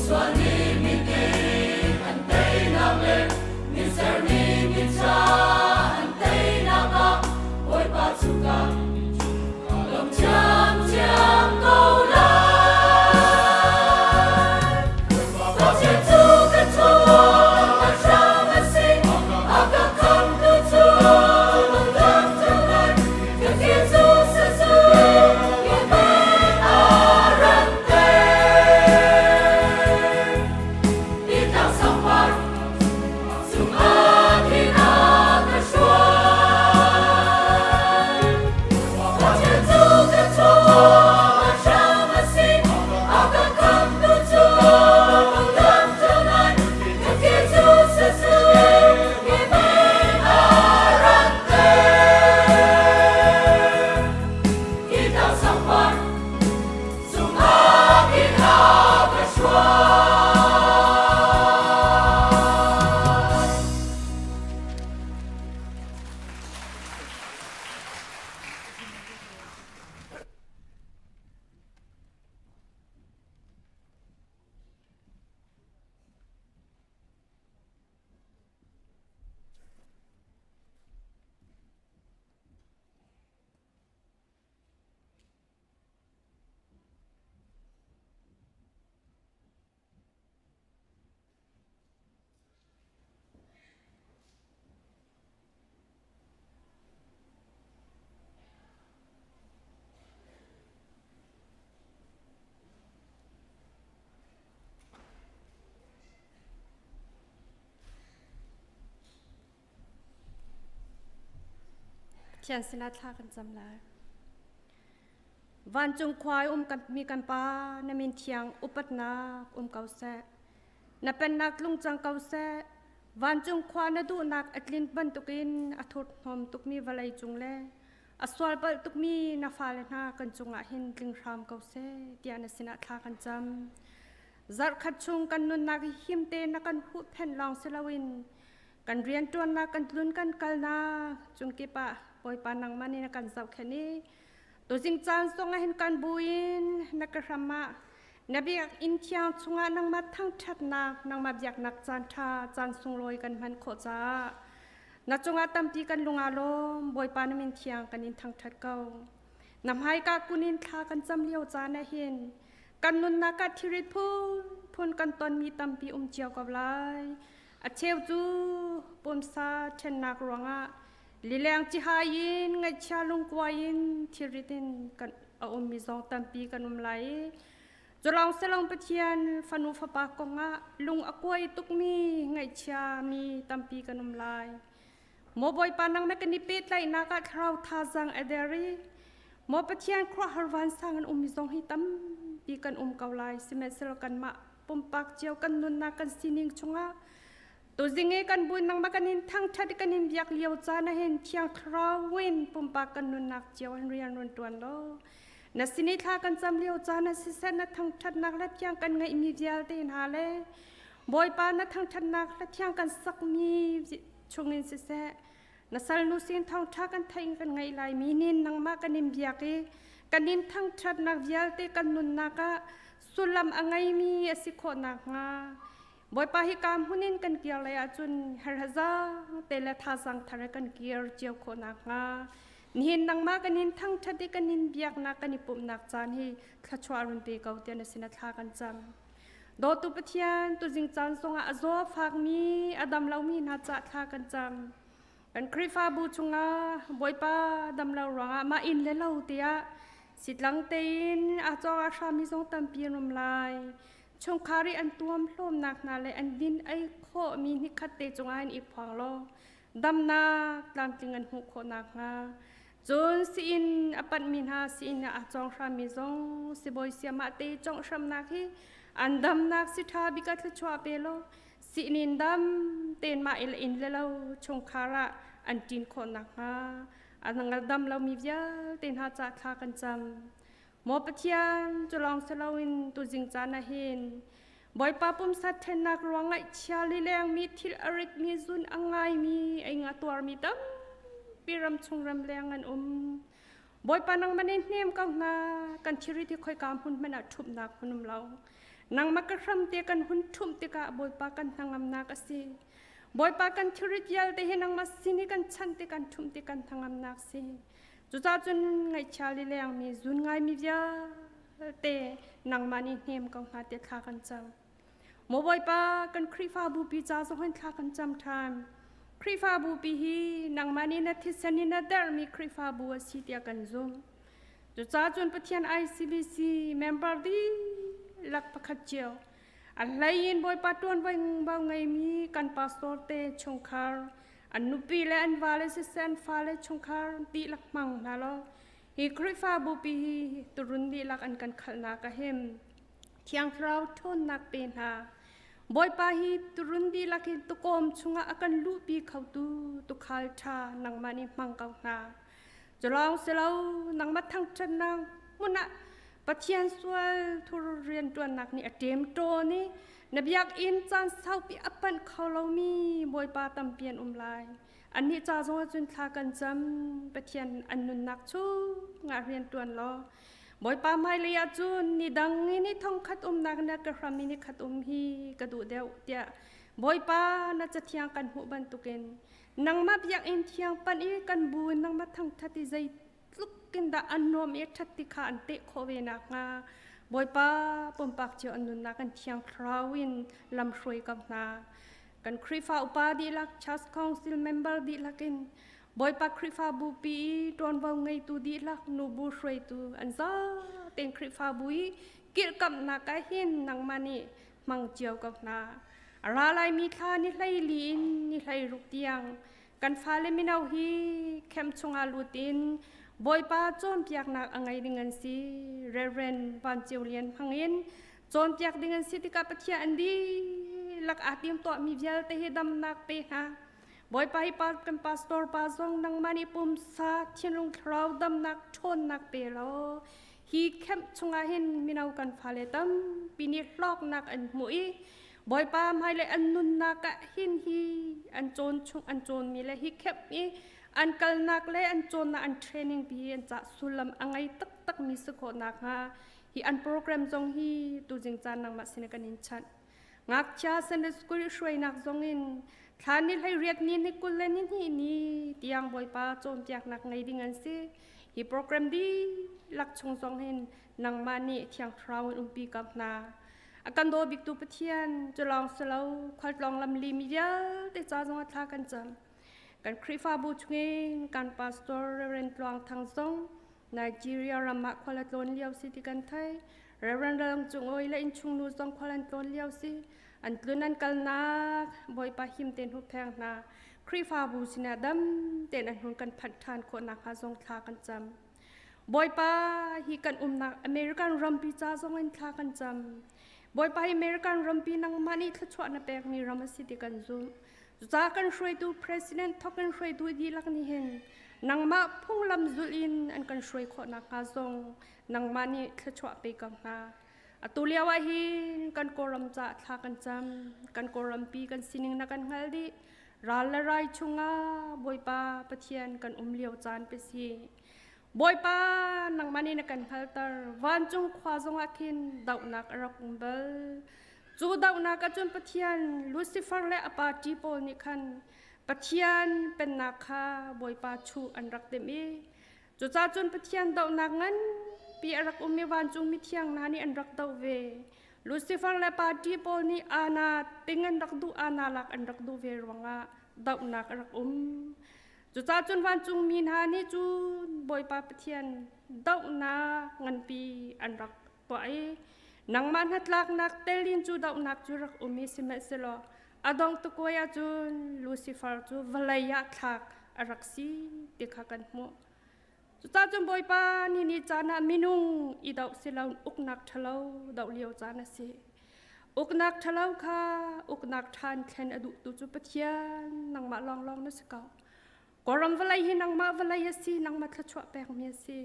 Misual nih miding an teinak le miser nih miṭha an teinak ah Bawipa cu ka lawm ṭhiamṭhiam ko lai. Pathian cu ka ṭhawn, ka hram a si, a ka khamhtu cu lungdam lai. Ka ke cu sazu, ke a ran te. Ti tlang sangpar cungah khin a ka hruai. Pathian cu ka ṭhawn, a hram a si, a ka khamhtu cu lungdam lai. Ka ke cu sazu, ke a ran te. Ti tlang sangpar cungah khin a ka hruai. Pathian sinah thla kan cam lai. Vancung khua i um mi kan Pa, na min thiang upatnak um ko seh. Na pennak tlung cang ko seh. Vancung khua na duhnak a tlin bantukin a thurthnawm tukmi vawlei cung le a sualpalh tukmi na fale hna kan cungah hin tling hram ko seh tiah na sinah thla kan cam. Zarhkhat chung kan nunnak hi him tein na kan huhphenh lawng si loin kan rianṭuannak kan tlun kan kalnak cungkip ah Bawipa nangmah nih na kan zohkhenh i tuzing caan zong ah hin kan buin na ka hram ah na biakinn thiang chungah nangmah thangṭhatnak nangmah biaknak caan ṭha caan sunglawi kan hman khawh caah na cungah tampi kan lung aa lawm. Bawipa na min thiang kan in thangṭhat ko. Na hmaika kun in thla kan cam lio caan ah hin kan nunnak ah thirit phunphun kan tonmi tampi um cio ko lai. A cheu cu pumsa ṭhennak ruangah lileng cihai in ngaihchia lungkuai in thilrit in kan a ummi zong tampi kan um lai i culawng selong Pathian fanu fapa kongah lung a kuai tukmi ngaihchia mi tampi kan um lai. Maw Bawipa nang na kan i pehtlaihnak ah thlarau thazaang a der i maw Pathian khuaruahhar vansang an ummi zong hi tampi kan um ko lai. Sihmanhsehlaw kanmah pumpak cio kan nunnak kan sining chungah tuzing i kan bu nangmah kan in thangṭhat i kan in biak lio caan ah hin Thiang Thlarau in pumpak kan nunnak cio hin rian run ṭuan law na sin i thla kan cam lio caan ah siseh na thangṭhatnak le thiang kan ngeihmi vialte hna le Bawipa na thangṭhatnak le thiang kan sakmi chungin siseh na salnu sin thawngṭha kan theih kan ngaih lai mi nin nangmah kan in biak i kan in thangṭhatnak vialte kan nunnak ah sullam a ngeimi a si khawh nakhnga Bawipa hi ka hmun in kan kir lei ahcun herhaza te le thazang thar kan kir cio khawh nakhnga nihin nangmah kan in thangṭhat i kan in biaknak kan i pumhnak caan hi thluachuah run pe ko tiah na sin a thla kan cam. Dawtu Pathian, tuzing caan zongah a zaw fakmi, a dam lomi hna cah thla kan cam. Kan Khrihfabu chungah Bawipa dam lo ruangah mah inn le lo tiah sitlang tein a cawng a hrami zong tampi an um lai. Chungkhar i an tuam hlawmnak hna le an din ei khawhmi nikhat te cungah in i phuang law damnak tlamtling an hmuh khawh nakhnga cun sii-inn a panhmi hna sii-inn ah a cawng hrammi zong sibawi siamah te cawngh hramnak hi an damnak si ṭha bik ah thluachuah pe law sii-inn in dam tein mah le inn le lo chungkhar ah an ṭin khawh nakhnga a dam lomi vialte hna ca thla kan cam. Maw Pathian, cu lawng si loin tuzing caan ah hin Bawipa pumsa ṭhennak ruang ngaihchia lilengmi thil a ritmi zun a ngaimi ei nga tuarmi tampi ramchung ramleng an um. Bawipa nangmah nih hnem ko hna, kan thilrit hi khoika hmun hmanh ah ṭhumhnak hmun um lo. Nangmah ka hram te kan hun ṭhumh tikah Bawipa kan hnangamnak a si. Bawipa kan thilrit vialte hi nangmah sin i kan chanh ti kan ṭhumh ti kan hnangamnak si. Cucaah cun ngaihchia lilengmi zun ngaimi vialte nangmah nih hnem ko hna tiah thla kan cam. Maw Bawipa, kan Khrihfabu pi ca zong hin thla kan cam ṭhan. Khrihfabu pi hi nangmah nih na thisen in na derhmi Khrihfabu a si tiah kan zumh. Cucaah cun Pathian ICBC member dihlak pakhat cio a hlei in Bawipa ṭuanvo ngeimi kan pastor te chungkhar an nupi le an vale siseh an fale chungkhar dihlak hmang hna law hi Khrihfabu pi hi turun dihlak an kan khalhnak a him. Thiang Thlarau ṭhawnnak pe hna. Bawipa hi turun dihlak in tukawm chungah a kan luhpi khotu tukhal ṭha nangmah nih hmang ko hna. Culawng si lo nangmah thangṭhatnak hmun ah Pathian sual thur rianṭuannak nih a ṭem ṭawn i na biakinn caan saupi a panh kho lomi Bawipa tampi an um lai. Annih ca zongah cun thla kan cam. Pathian an nunnak chungah rianṭuan law Bawipa hmailei ah cun ni dang i ni thongkhat umnak na ka hram i ni khat um hi ka duh deuh tiah Bawipa na cathiang kan hmuh bantukin nangmah biakinn thiang panh i kan bu in nangmah thangṭhat i zeitluk in dah an nuam i ṭhat ti kha an teh khawh ve nakhnga Bawipa pumpak cio an nunnak an thiang thlarau in lam hruai ko hna. Kan Khrihfa upa dihlak, Church Council member dihlak in Bawipa Khrihfabu pi i ṭuanvo ngeitu dihlak nubu hruaitu an zatein Khrihfabu i kilhkamhnak ah hin nangmah nih hmang cio ko hna. A ra laimi thla ni 14 in ni 16 tiang kan fale mino hi camp chungah lut in Bawipa cawnpiaknak a ngei ding an si. Reverend Van Ceu Lian hmang in cawnpiak ding an si tikah Pathian an dihlak aa timtuahmi vialte hi damnak pe hna. Bawipa hi pa kan pastor pa zong nangmah nih pumsa thinlung thlarau damnak ṭhawnnak pe law hi camp chungah hin mino kan fale tampi nih hlawknak an hmuh i Bawipa hmailei an nunnak ah hin hi an cawn chung an cawnmi le hi camp i an kalnak le an cawnnak an training pi an cah sullam a ngei taktak mi si khawh nakhnga hi an program zong hi tuzing caan nangmah sin kan in chanh. Ngakchia Sunday School hruainak zongin thla ni 18 ni ni 22 ni tiang Bawipa cawnpiaknak ngei ding an si. Hi program dihlak chung zong hin nangmah nih Thiang Thlarau in umpi ko hna. A kan daw biktu Pathian cu lawng si lo khualtlawng lamli mi vialte ca zong ah thla kan cam. Kan Khrihfabu chungin kan pastor Reverend Tluang Thang zong Nigeria ram ah khual a tlawn lio si ti kan thei. Reverend Ralung Cung Awi le innchungnu zong khual an tlawn lio si. An tlun an kalnak Bawipa him tein huppheng hna. Khrihfabu sinah dam tein an hun kan phanh ṭhan khawh nakhnga zong thla kan cam. Bawipa hi kan umnak American rampi ca zong in thla kan cam. Bawipa hi American rampi nangmah nih thluachuah na pekmi ram a si ti kan zumh. Cucaah kan hruaitu president thawk in hruaitu dihlak nih hin nangmah phunglam zulh in an kan hruai khawh nakhnga zong nangmah nih thluachuah pe ko hna. Atu lio ah hin kan Kawlram caah thla kan cam. Kan Kawlrampi kan sining na kan hngal dih. Ral le rai chungah Bawipa Pathian kan um lio caan pe si. Bawipa nangmah nih na kan hngalter. Vancung khua zongah khin dohnak a rak um bal. Cu dohnak ahcun Pathian Lucifer le a party pawl nih khan Pathian pennak kha Bawipa chuh an rak timh i cucaah cun Pathian dohnak nganpi a rak um i vancung mithiang hna nih an rak doh ve. Lucifer le party pawl nih ana ting an rak duh ana lak an rak duh ve ruangah dohnak a rak um. Cucaah cun vancungmi hna nih cun Bawipa Pathian dohnak nganpi an rak tuah i nangmah hnatlaknak telin cu dohnak cu rak um i sihmanhsehlaw a dong tukuai ahcun Lucifer cu vawlei ah thlak a rak si ti kha kan hmuh. Cucaah cun Bawipa ni ni caan ah minung i doh si lo uknak ṭhalo doh lio caan a si. Uknak ṭhalo kha uknak ṭha in thlen a duhtu cu Pathian nangmah lawnglawng na si ko. Kawlram vawlei hi nangmah vawlei a si, nangmah thluachuah pekmi a si.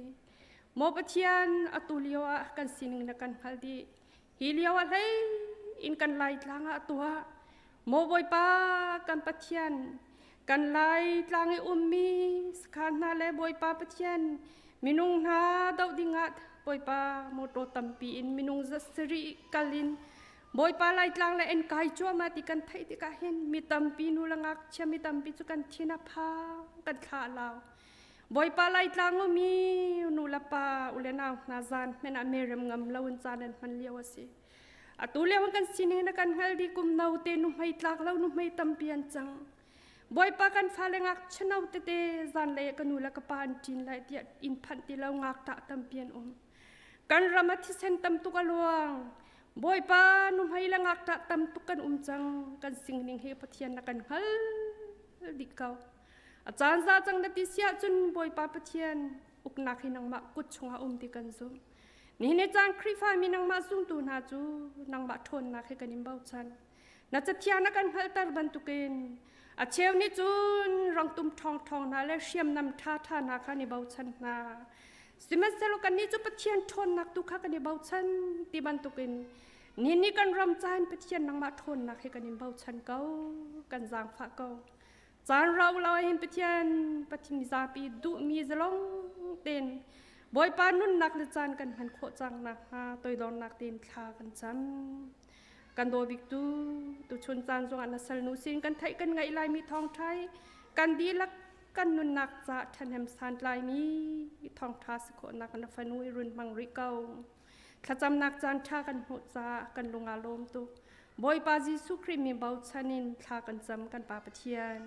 Maw Pathian, atu lio ah kan sining na kan hngalh dih. Hi lio ah hlei in kan Laitlang ah tuah. Maw Bawipa kan Pathian, kan Laitlang i ummi sakhan hna le Bawipa Pathian, minung hna doh dingah Bawipa motor tampi in minung za sarih kal in Bawipa Laitlang le en kai cuahmah ti kan theih tikah hin mi tampi nu le ngakchia mi tampi cu kan thin a phang kan thla a lau. Bawipa Laitlang umi nu le pa u le nau hna zan hmenh ah merem ngam lo in caan an hman lio a si. Atu lio kan sining na kan hngal di kum no te nu hmei tlak lo nu hmei tampi an cang. Bawipa kan fale ngakchia no tete zanlei ka nu le ka pa an ṭin lai tiah inn phanh ti lo ngakṭah tampi an um. Kan ram ah thisen tam tuk a luang. Bawipa nuhmei le ngakṭah tam tuk kan um cang. Kan singning hi Pathian na kan hngal dih ko. A caan za cang na ti si ahcun Bawipa Pathian uknak hi nangmah kut chungah um ti kan zumh. Nihin ni caan Khrihfa mi nangmah zumtu hna cu nangmah ṭhawnnak he kan in bochan. Na cathiang na kan hngalhter bantukin a cheu nih cun rangtum ṭhawngṭhawng hna le hriamnam ṭhaṭha hna kha an i bochan hna. Sihmanhsehlaw kannih cu Pathian ṭhawnnak tu kha kan i bochan ti bantukin nihin ni kan ram caan Pathian nangmah ṭhawnnak hi kan in bochan ko, kan zaangfah ko. Caan rau lo hin Pathian Pathian mizapi duhmi zalong tein Bawipa nunnak le caan kan hman khawh cang nakhnga toidornak tein thla kan cam. Kan daw biktu tuchun caan zongah na salnu sin kan theih kan ngaih laimi thawngṭha hi kan dihlak kan nunnak ca ṭhahnem santlaimi thawngṭha si khawhnak na fanu i run hmang rih ko. Thlacamnak caan ṭha kan hmuh caah kan lung aa lawm tuk. Bawipa Jesuh Khrih mi bochan in thla kan cam kan Pa Pathian.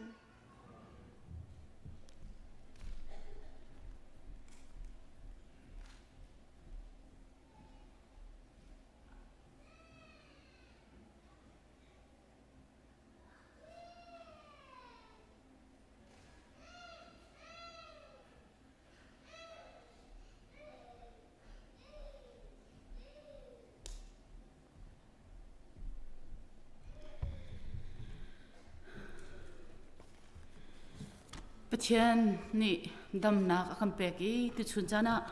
Pathian nih damnak a kan pek i tuchun caan ah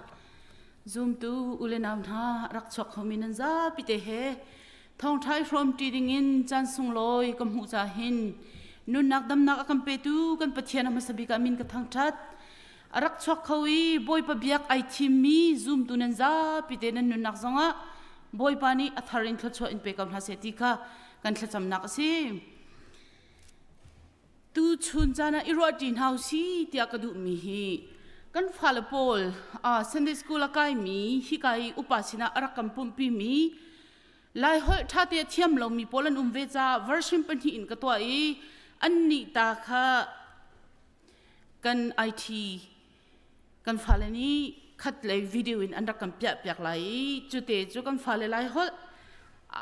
zumtu u le nau hna rak chuak khomi nan zapi te he thawngṭha i hrawmṭi dingin caan sunglawi ka hmuh ca hin nunnak damnak a kan petu kan Pathian a hmasa bik ah min ka thangṭhat. A rak chuak kho i Bawipa biak ai thimmi zumtu nan zapi te nan nunnak zongah Bawipa nih a thar in thluachuah in pe ko hna seh ti kha kan thlacamnak a si. Tu chun caan ah i ruahṭi hna usih tiah ka duhmi hi kan fale pawl Sunday school a kaimi hika i upa sinah a rak kan pumhpimi Laiholh ṭhate a thiam lomi pawl an um ve caah version pahnih in ka tuah i annih ta kha kan IT kan fale nih khat lei video in an rak kan piah piak lai i cute cu kan fale Laiholh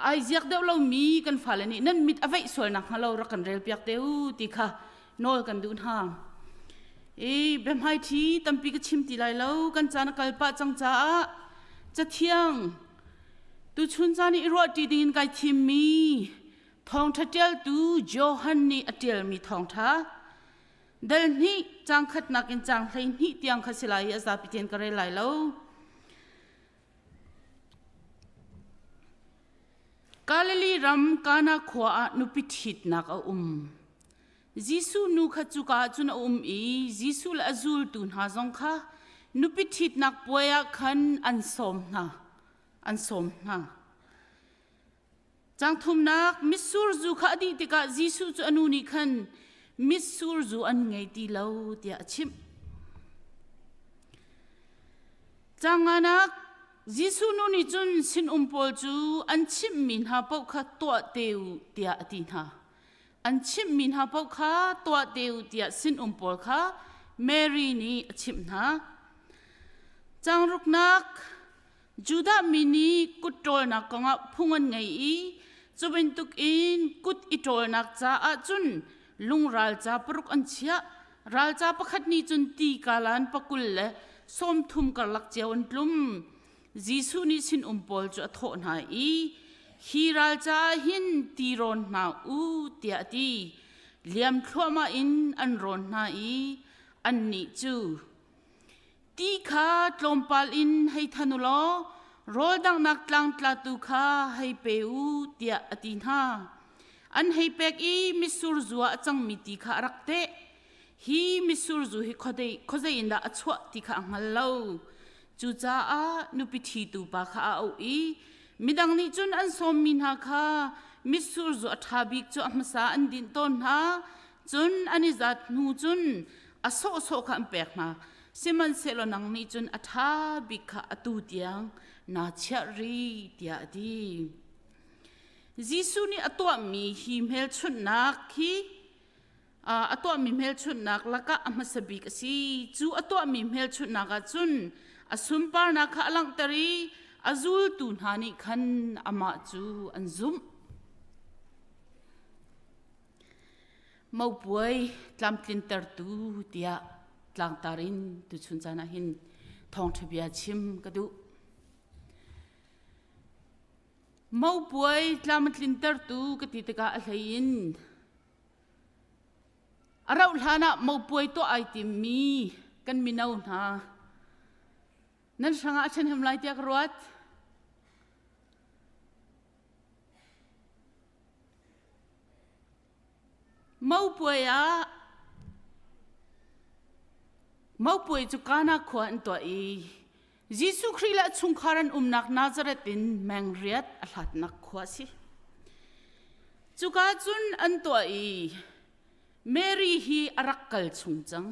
ai ziak deuh lomi kan fale nih nan mit a veih sual nak hnga lo rak kan rel piak te u ti kha nawl kan duh hna. I biahmaiṭhi tampi ka chim ti lai lo kan caan a kal pah cang caah cathiang tuchun caan i i ruahṭi dingin kai thimmi thawngṭha ṭialtu Johan nih a ṭialmi thawngṭha Dal hnih caang khatnak in caang 12 tiang kha si lai i a zapi tein ka rel lai lo. Galilee ram Kana khua ah nupi ṭhitnak a um. Jesuh nu kha cuka ah cun a um i Jesuh le a zultu hna zong kha nupi ṭhitnak puai ah khan an sawm hna. An sawm hna. Caang thumnak mitsur zu kha a dih tikah Jesuh cu a nu nih khan mitsur zu an ngei ti lo tiah a chimh. Caang nganak Jesuh nu nih cun sinum pawl cu an chimhmi hna paoh kha tuah te u tiah a ti hna. An chimhmi hna paoh kha tuah te u tiah sinum pawl kha Mary nih a chimh hna. Caang ruknak Judah mi nih kut ṭawlnak kongah phung an ngei i cu bantukin kut i ṭawlnak caah cun lungral ca paruk an chiah. Ralca pakhat nih cun ti kalan pakul le 30 karlak cio an tlum. Jesuh nih sinum pawl cu a thawh hna i, Hi ralca ah hin ti rawn hna u, tiah a ti. Liam thluahmah in an rawn hna i annih cu Ti kha tlawmpal in hei than u law rawl danghnak tlangtlatu kha hei pe u tiah a ti hna. An hei pek i mitsur zu ah a cangmi ti kha a rak teh. Hi mitsur zu hi khuazei in dah a chuah ti kha a hngal lo. Cucaah nupi ṭhitu pa kha a auh i. Midang nih cun an sawmmi hna kha mitsur zu a ṭha bik cu a hmasa an dinh tawn hna, cun an i zat hnu cun a sawhsawh kha an pek hna. Sihmanhsehlaw nang nih cun a ṭha bik kha atu tiang naa chiah rih, tiah a ti. Jesuh nih a tuahmi hi hmelchunhnak hi a tuahmi hmelchunhnak lakah a hmasa bik a si. Cu a tuahmi hmelchunhnak ah cun a sunparnak kha a langhter i a zultu hna nih khan amah cu an zumh. Mopuai tlamtlintertu tiah tlangtar in tuchun caan ah hin thawngṭha bia chim ka duh. Mopuai tlam a tlintertu ka ti tikah a hlei in A rauh hlan ah mopuai tuah ai timmi kan mino hna nan hrangah a ṭhahnem lai tiah ka ruat. Mopuai ah mopuai cu Kana khua an tuah i Jesuh Khrih le a chungkhar an umnak Nazareth in meng riat a hlatnak khua a si. Cuka cun an tuah i Mary hi a rak kal chung cang.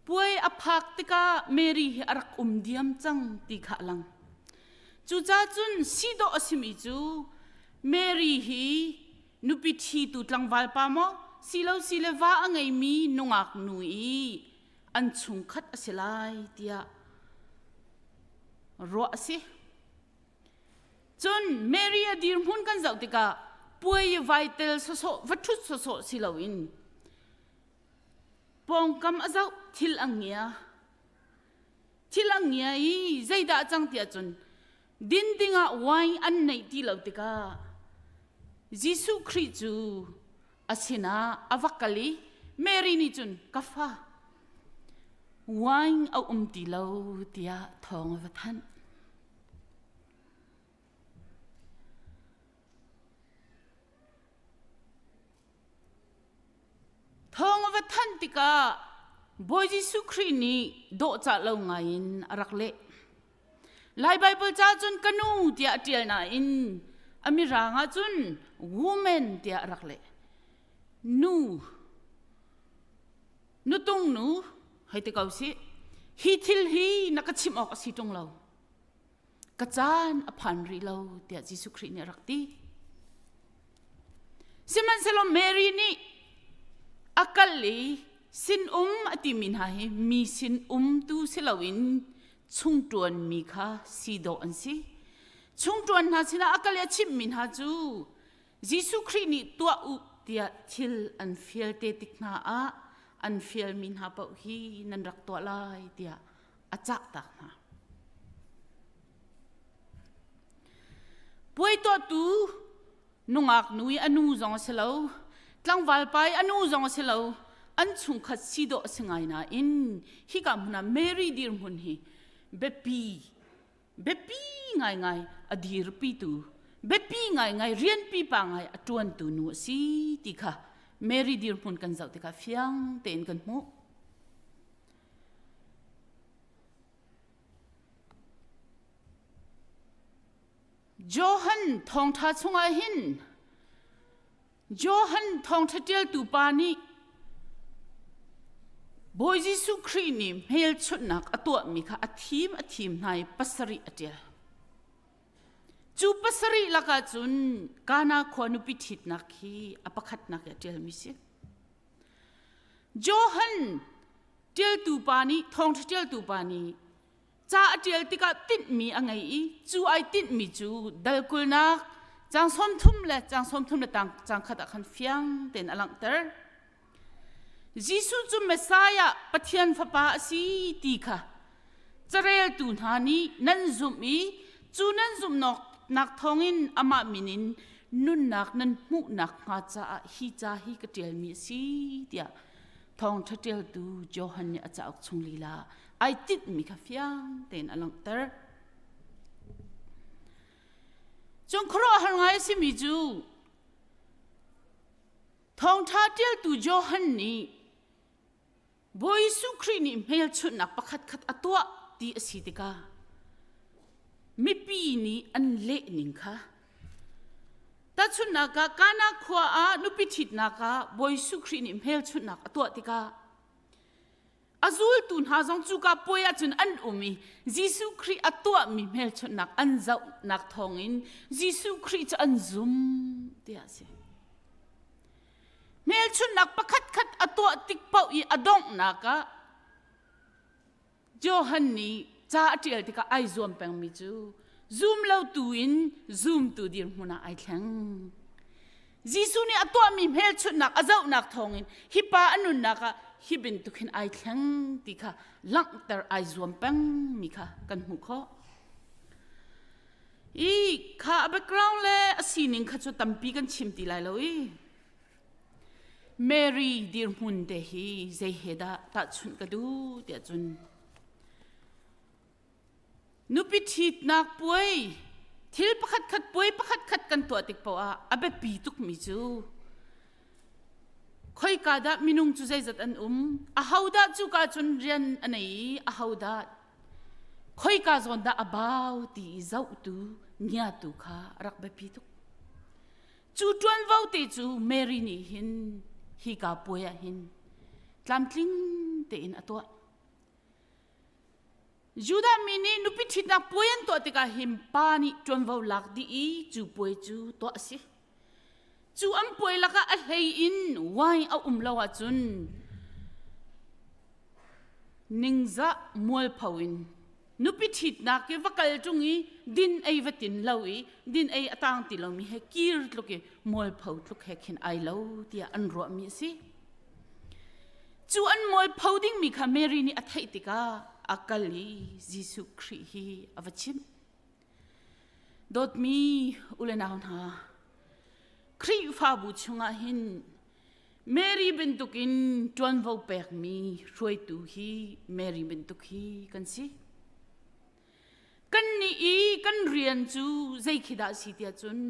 Puai a phak tikah Mary hi a rak um diam cang ti kha a lang. Cucaah cun si dawh a simi cu Mary hi nupi ṭhitu tlangval pa maw silo si le va a ngeimi nungak nu i an chungkhat a si lai tiah ruah a si. Cun Mary a dirhmun kan zoh tikah puai i vai tel sawsawh va ṭhut sawsawh si loin pawngkam a zoh thil a ngia. Thil a ngia i zeidah a cang tiah cun din dingah wine an neih ti lo tikah Jesuh Khrih cu a sinah a va kal i Mary nih cun ka fa wine a um ti lo tiah thawng a va thanh. Thawng a va thanh tikah Bawi Jesuh Khrih nih dawhcah lo ngaiin a rak leh. Lai Baibal ca cun ka nu tiah a ṭial nain a mirang ah cun woman tiah a rak leh. Nu, nutung nu, hei ti ko sih. Hi thil hi na ka chimh awk a si ṭung lo. Ka caan a phan rih lo tiah Jesuh Khrih nih a rak ti. Sihmanhsehlaw Mary nih a kal i sinum a timi hna hi mi sinum tu si loin chungṭuanmi kha si dawh an si. Chungṭuan hna sinah a kal i a chimhmi hna cu Jesuh Khrih nih tuah u tiah thil an fial te tik hna ah an fialmi hna paoh hi nan rak tuah lai tiah a cahtak hna. Puai tuahtu nungak nu i a nu zong a si lo, tlangval pa i a nu zong a si lo, an chungkhat si dawh a si ngai nain hika hmun ah Mary dirhmun hi biapi biapi ngaingai a dirpitu biapi ngaingai rianpi pa ngai a ṭuantu nu a si ti kha Mary dirhmun kan zoh tikah fiang tein kan hmuh. Johan thawngṭha chungah hin Johan thawngṭha ṭialtu pa nih Bawi Jesuh Khrih nih hmelchunhnak a tuahmi kha a thim a thim hna i pasarih a ṭial. Cu pasarih lakah cun Kana khua nupi ṭhitnak hi a pakhatnak i a ṭialmi si. Johan ṭialtu pa nih thawngṭha ṭialtu pa nih Ca a ṭial tikah tinhmi a ngei i cu ai tinhmi cu dal kulnak caang 30 le caang 33 caang khat ah khan fiang tein a langhter. Jesuh cu Messiah Pathian Fapa a si ti kha careltu hna nih nan zumh i cu nan zumhnak thawngin amah min in nunnak nan hmuh nakhnga caah hi ca hi ka ṭialmi a si tiah thawngṭha ṭialtu Johan nih a cauk chung lila ai tinhmi kha fiang tein a langhter. Cun khuaruahhar ngai a simi cu thawngṭha ṭialtu Johan nih Bawi Jesuh Khrih nih hmelchunhnak pakhatkhat a tuah ti a si tikah. Mipi nih an leh ning kha Tahchunhnak ah Kana khua ah nupi ṭhitnak ah Bawi Jesuh Khrih nih hmelchunhnak a tuah tikah a zultu hna zong cuka puai ahcun an um i Jesuh Khrih a tuahmi hmelchunhnak an zohnak thawngin Jesuh Khrih cu an zum tiah a si. Hmelchunhnak pakhatkhat a tuah tik paoh i a donghnak ah Johan nih ca a ṭial tikah ai zuam pengmi cu zum lo tu in zumtu dirhmun ah ai thleng. Jesuh nih a tuahmi hmelchunhnak a zohnak thawngin hi pa a nunnak ah hi bantuk hin ai thleng ti kha langhter ai zuam pengmi kha kan hmuh khawh. I kha a background le a sining kha cu tampi kan chim ti lai lo i Mary dirhmun te hi zei he dah tahchunh ka duh tiah cun nupi ṭhitnak puai thil pakhatkhat puai pakhatkhat kan tuah tik paoh ah a biapi tukmi cu khoika dah minung cu zeizat an um ahodah cuka cun rian a nei i ahodah khoika zawn dah a bau ti i zohtu ngiatu kha a rak biapi tuk. Cu ṭuanvo te cu Mary nih hin hika puai ah hin tlamtling tein a tuah. Judah mi nih nupi ṭhitnak puai an tuah tikah hin pa nih ṭuanvo lak dih i cu puai cu tuah a si. Cu an puai lakah a hlei in wine a um lo ahcun ningzah mualpho in nupi ṭhitnak i va kal ṭung i din ei va tin lo i din ei a tang ti lomi he kir tluk i mualpho tluk he khin ai lo tiah an ruahmi a si. Cu an mualpho dingmi kha Mary nih a theih tikah a kal i Jesuh Khrih hi a va chimh. Dawtmi u le nau hna, Khrihfabu chungah hin Mary bantukin ṭuanvo pekmi hruaitu hi Mary bantuk hi kan si. Kannih i kan rian cu zei khi dah si tiah cun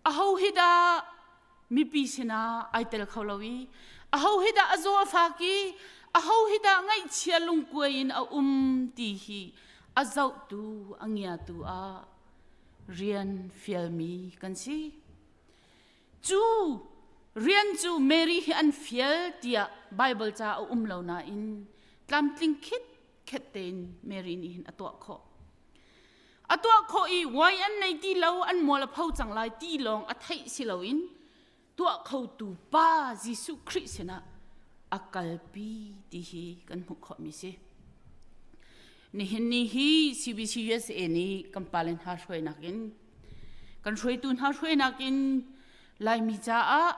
aho hi dah mipi sinah ai tel kho lo i aho hi dah a zaw a fak i aho hi dah ngaihchia lungkuai in a um ti hi a zohtu a ngiatu ah rian fialmi kan si. Cu rian cu Mary hi an fial tiah Baibal ca a um lo nain tlamtling khit khet tein Mary nih hin a tuah khawh. A tuah khawh i wine an nei ti lo an mual a pho cang lai ti lawng a theih si loin tuah khotu pa Jesuh Khrih sinah a kalpi ti hi kan hmuh khawhmi si. Nihin ni hi CBC USA nih kan pale hna hruainak in Kan hruaitu hna hruainak in Laimi caah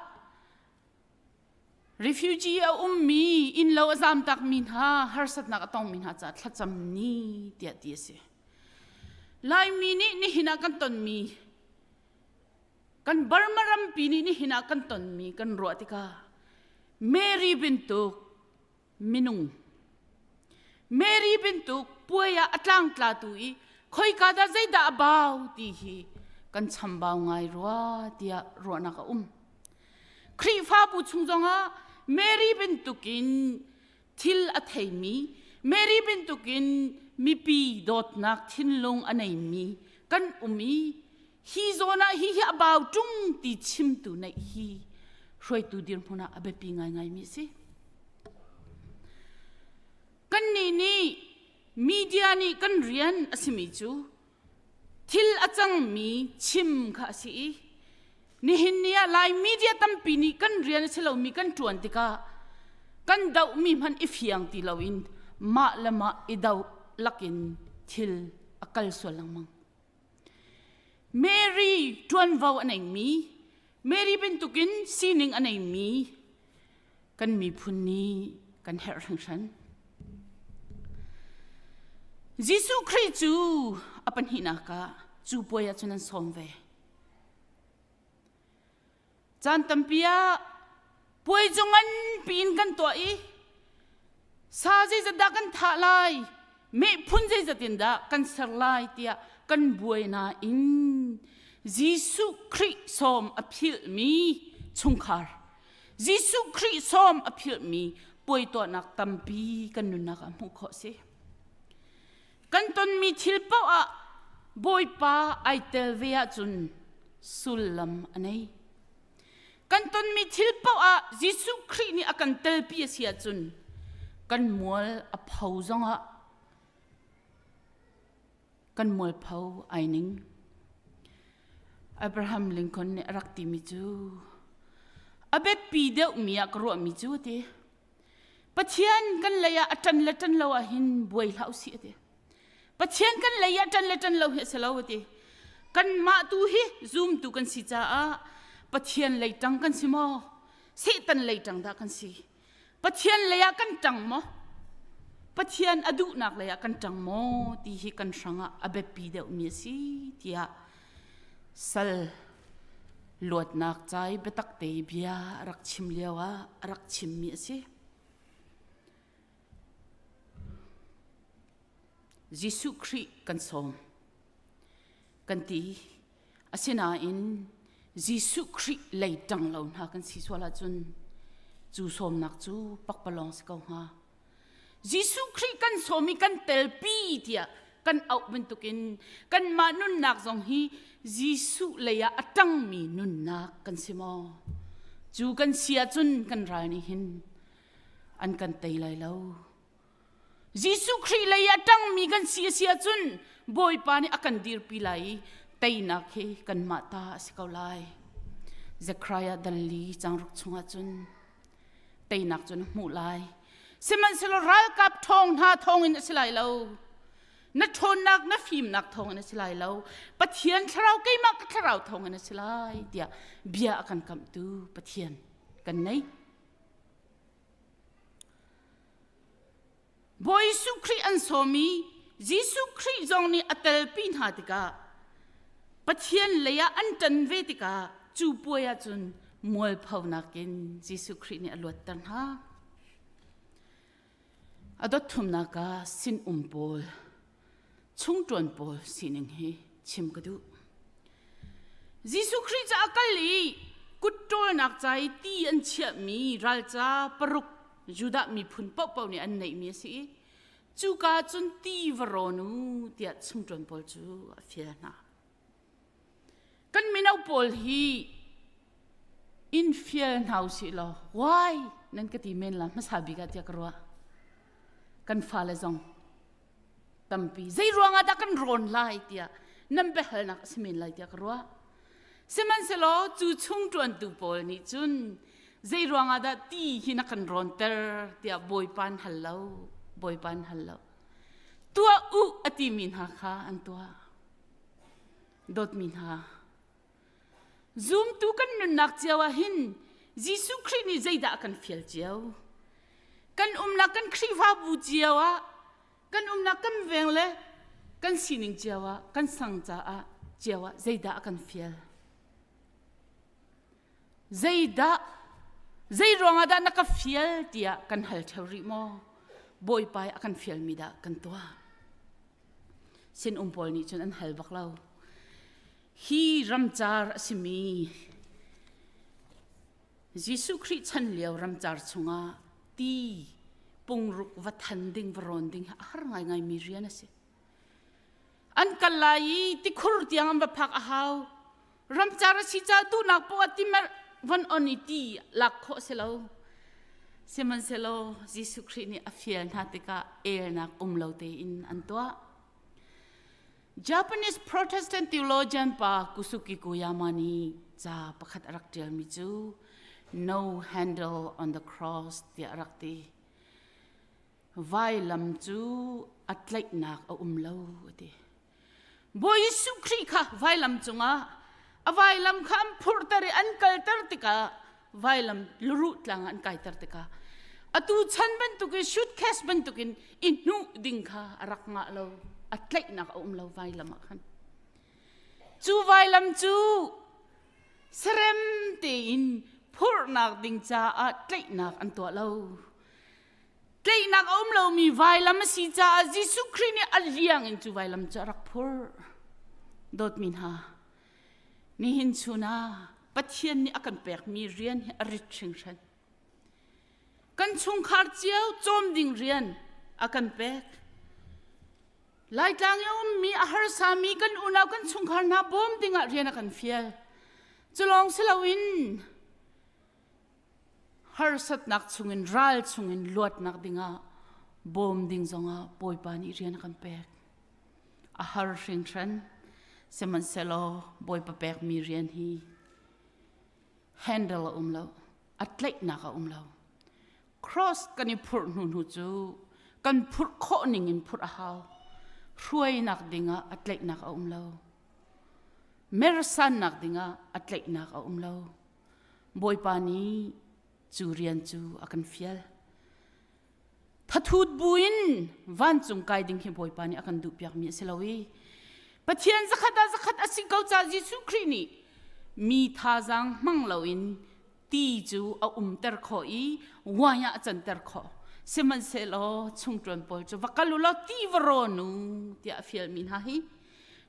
refugee a ummi innlo a zamtakmi hna harsatnak a tongmi hna caah thlacam ni tiah ti a si. Laimi nih nihin ah kan tonmi kan Burma rampi nih nihin ah kan tonmi kan ruah tikah Mary bantuk minung Mary bantuk puai ah a tlangtlatu i khoika dah zeidah a bau ti hi kan chambau ngai rua tiah ruahnak a um. Khrihfabu chung zongah Mary bantukin thil a theimi, Mary bantukin mipi dawtnak thinlung a neimi kan um i hi zawn ah hi hi a bau ṭung ti chimtu neih hi hruaitu dirhmun ah a biapi ngaingaimi a si. Kannih nih media nih kan rian a simi cu thil a cangmi chim kha a si i nihin ni ah Lai media tampi nih kan rian a si lomi kan ṭuan tikah kan dohmi hmanh i fiang ti loin mah le mah i doh lakin thil a kal sual lengmang. Mary ṭuanvo a neimi, Mary bantukin sining a neimi kan miphun nih kan herh hringhran. Jesuh Khrih cu a pahnihnak ah cu puai ah cun an sawm ve. Caan tampi ah puai cu nganpi in kan tuah i sa zeizat dah kan thah lai, meh phun zeizat in dah kan ser lai tiah kan buai nain Jesuh Khrih sawm a philhmi chungkhar, Jesuh Khrih sawm a philhmi puai tuahnak tampi kan nunnak ah hmuh khawh a si. Kan tonmi thil paoh ah Bawipa ai tel ve ahcun sullam a nei. Kan tonmi thil paoh ah Jesuh Khrih nih a kan telpi a si ahcun kan mual a pho zongah kan mualpho ai ning. Abraham Lincoln nih a rak timi cu a biapi deuhmi ah ka ruahmi cu a ti. Pathian kan lei ah a ṭan le ṭan lo ah hin buai hlah usih a ti. Pathian kan lei ah ṭan le ṭan lo hi a si lo a ti. Kanmah tu hi zumtu kan si caah Pathian lei ṭang kan si maw? Satan lei ṭang dah kan si? Pathian lei ah kan ṭang maw? Pathian a duhnak lei ah kan ṭang maw ti hi kan hrangah a biapi deuhmi a si tiah sal luatnak ca i biatak te bia a rak chim lio ah a rak chimmi a si. Jesuh Khrih kan sawm kan ti asinain Jesuh Khrih lei ṭang lo hna kan si sual ahcun cu sawmnak cu pakpalawng si ko hnga. Jesuh Khrih kan sawm i kan telpi tiah kan auh bantukin kanmah nunnak zong hi Jesuh lei ah a ṭangmi nunnak kan si maw? Cu kan si ahcun kan ral nih hin an kan tei lai lo. Jesuh Khrih lei ah ṭangmi kan si a si ahcun Bawipa nih a kan dirpi lai i teinak hi kanmah ta a si ko lai. Zechariah dal li cangruk chungah cun teinak cu na hmuh lai. Sihmanhsehlaw ralkap ṭhawng hna thawngin a si lai lo. Na ṭhawnnak, na fimnak thawngin a si lai lo. Pathian thlarau keimah ka thlarau thawngin a si lai tiah bia a kan kamhtu Pathian kan nei. Bawi Jesuh Khrih an sawm i Jesuh Khrih zong nih a telpi hna tikah Pathian lei ah an ṭan ve tikah cu puai ahcun mualphonak in Jesuh Khrih nih a luatter hna. A dot thumnak ah sinum pawl, chungṭuan pawl sining hi chim ka duh. Jesuh Khrih cu a kal i kut ṭawlnak ca i ti an chiahmi ralca paruk Judah miphun paohpaoh nih an neihmi a si i cuka cun ti va rawn u tiah chungṭuan pawl cu a fial hna. Kan mino pawl hi in fial hna usih law why nan ka ti men la hmasa bik ah tiah ka ruah. Kan fale zong tampi zei ruangah dah kan rawn lai tiah nan biahalnak a si men lai tiah ka ruah sihmanhsehlaw cu chung ṭuantu pawl nih cun zei ruangah dah ti hi na kan rawnter tiah bawipa an hal lo bawipa an hal lo tuah u a timi hna kha an tuah dawtmi hna Zumtu kan nunnak cio ah hin Jesuh Khrih nih zeidah a kan fial cio? Kan umnak kan Khrihfabu cio ah, kan umnak kan veng le kan sining cio ah, kan sang caah cio ah zeidah a kan fial? Zeidah zei ruangah dah na ka fial tiah kan hal theo rih maw? Bawipa a kan fialmi dah kan tuah? Sinum pawl nih cun an hal bak lo. Hi ramcar a simi Jesuh Khrih chan lio ramcar chungah ti pungruk va than ding va rawn ding a har ngaingai mi rian a si. An kal lai i tikhur tiang an va phak a hau. Ramcar a si caah duhnak poah ti merh von on i ti lak khawh si lo. Sihmanhsehlaw Jesuh Khrih nih a fial hna tikah elnak um lo tein an tuah. Japanese Protestant theologian pa Kusuki Koyama nih ca pakhat a rak ṭialmi cu No Handle on the Cross tiah a rak ti. Vailam cu a tlaihnak a um lo a ti. Bawi Jesuh Khrih kha vailam cungah a vailam kha an phurhter i an kalter tikah vailam luruh tlang ah an kaiter tikah atu chan bantukin suitcase bantukin i hnuh ding kha a rak ngah lo a tlaihnak a um lo vailam ah khan cu vailam cu serem tein phurhnak ding caah tlaihnak an tuah lo tlaihnak a um lomi vailam a si caah Jesuh Khrih nih a liang in cu vailam cu a rak phurh dawtmi hna Nihin chun ah Pathian nih a kan pekmi rian hi a rit hringhran. Kan chungkhar cio cawm ding rian a kan pek. Laitlang i a ummi a harsami kan unau kan chungkhar hna bawm dingah rian a kan fial. Cu lawng si loin harsatnak chungin ral chungin luatnak dingah bawm ding zongah Bawipa nih rian a kan pek. A har hringhran. Sihmanhsehlaw Bawipa pekmi rian hi handle a um lo. A tlaihnak a um lo. Cross kan i phurh hnu hnu cu kan phurh khawh ning in phurh a hau. Hruainak dingah a tlaihnak a um lo. Mersannak dingah a tlaihnak a um lo. Bawipa nih cu rian cu a kan fial. Thathut buin vancung kai ding hi Bawipa nih a kan duhpiakmi a si lo i Pathian zakhat ah zakhat a si ko ca Jesuh Khrih nih mi thazaang hmang loin ti cu a umter khawh i wine ah a canter khawh. Sihmanhsehlaw chungṭuan pawl cu va kal u law ti va rawn u tiah a fialmi hna hi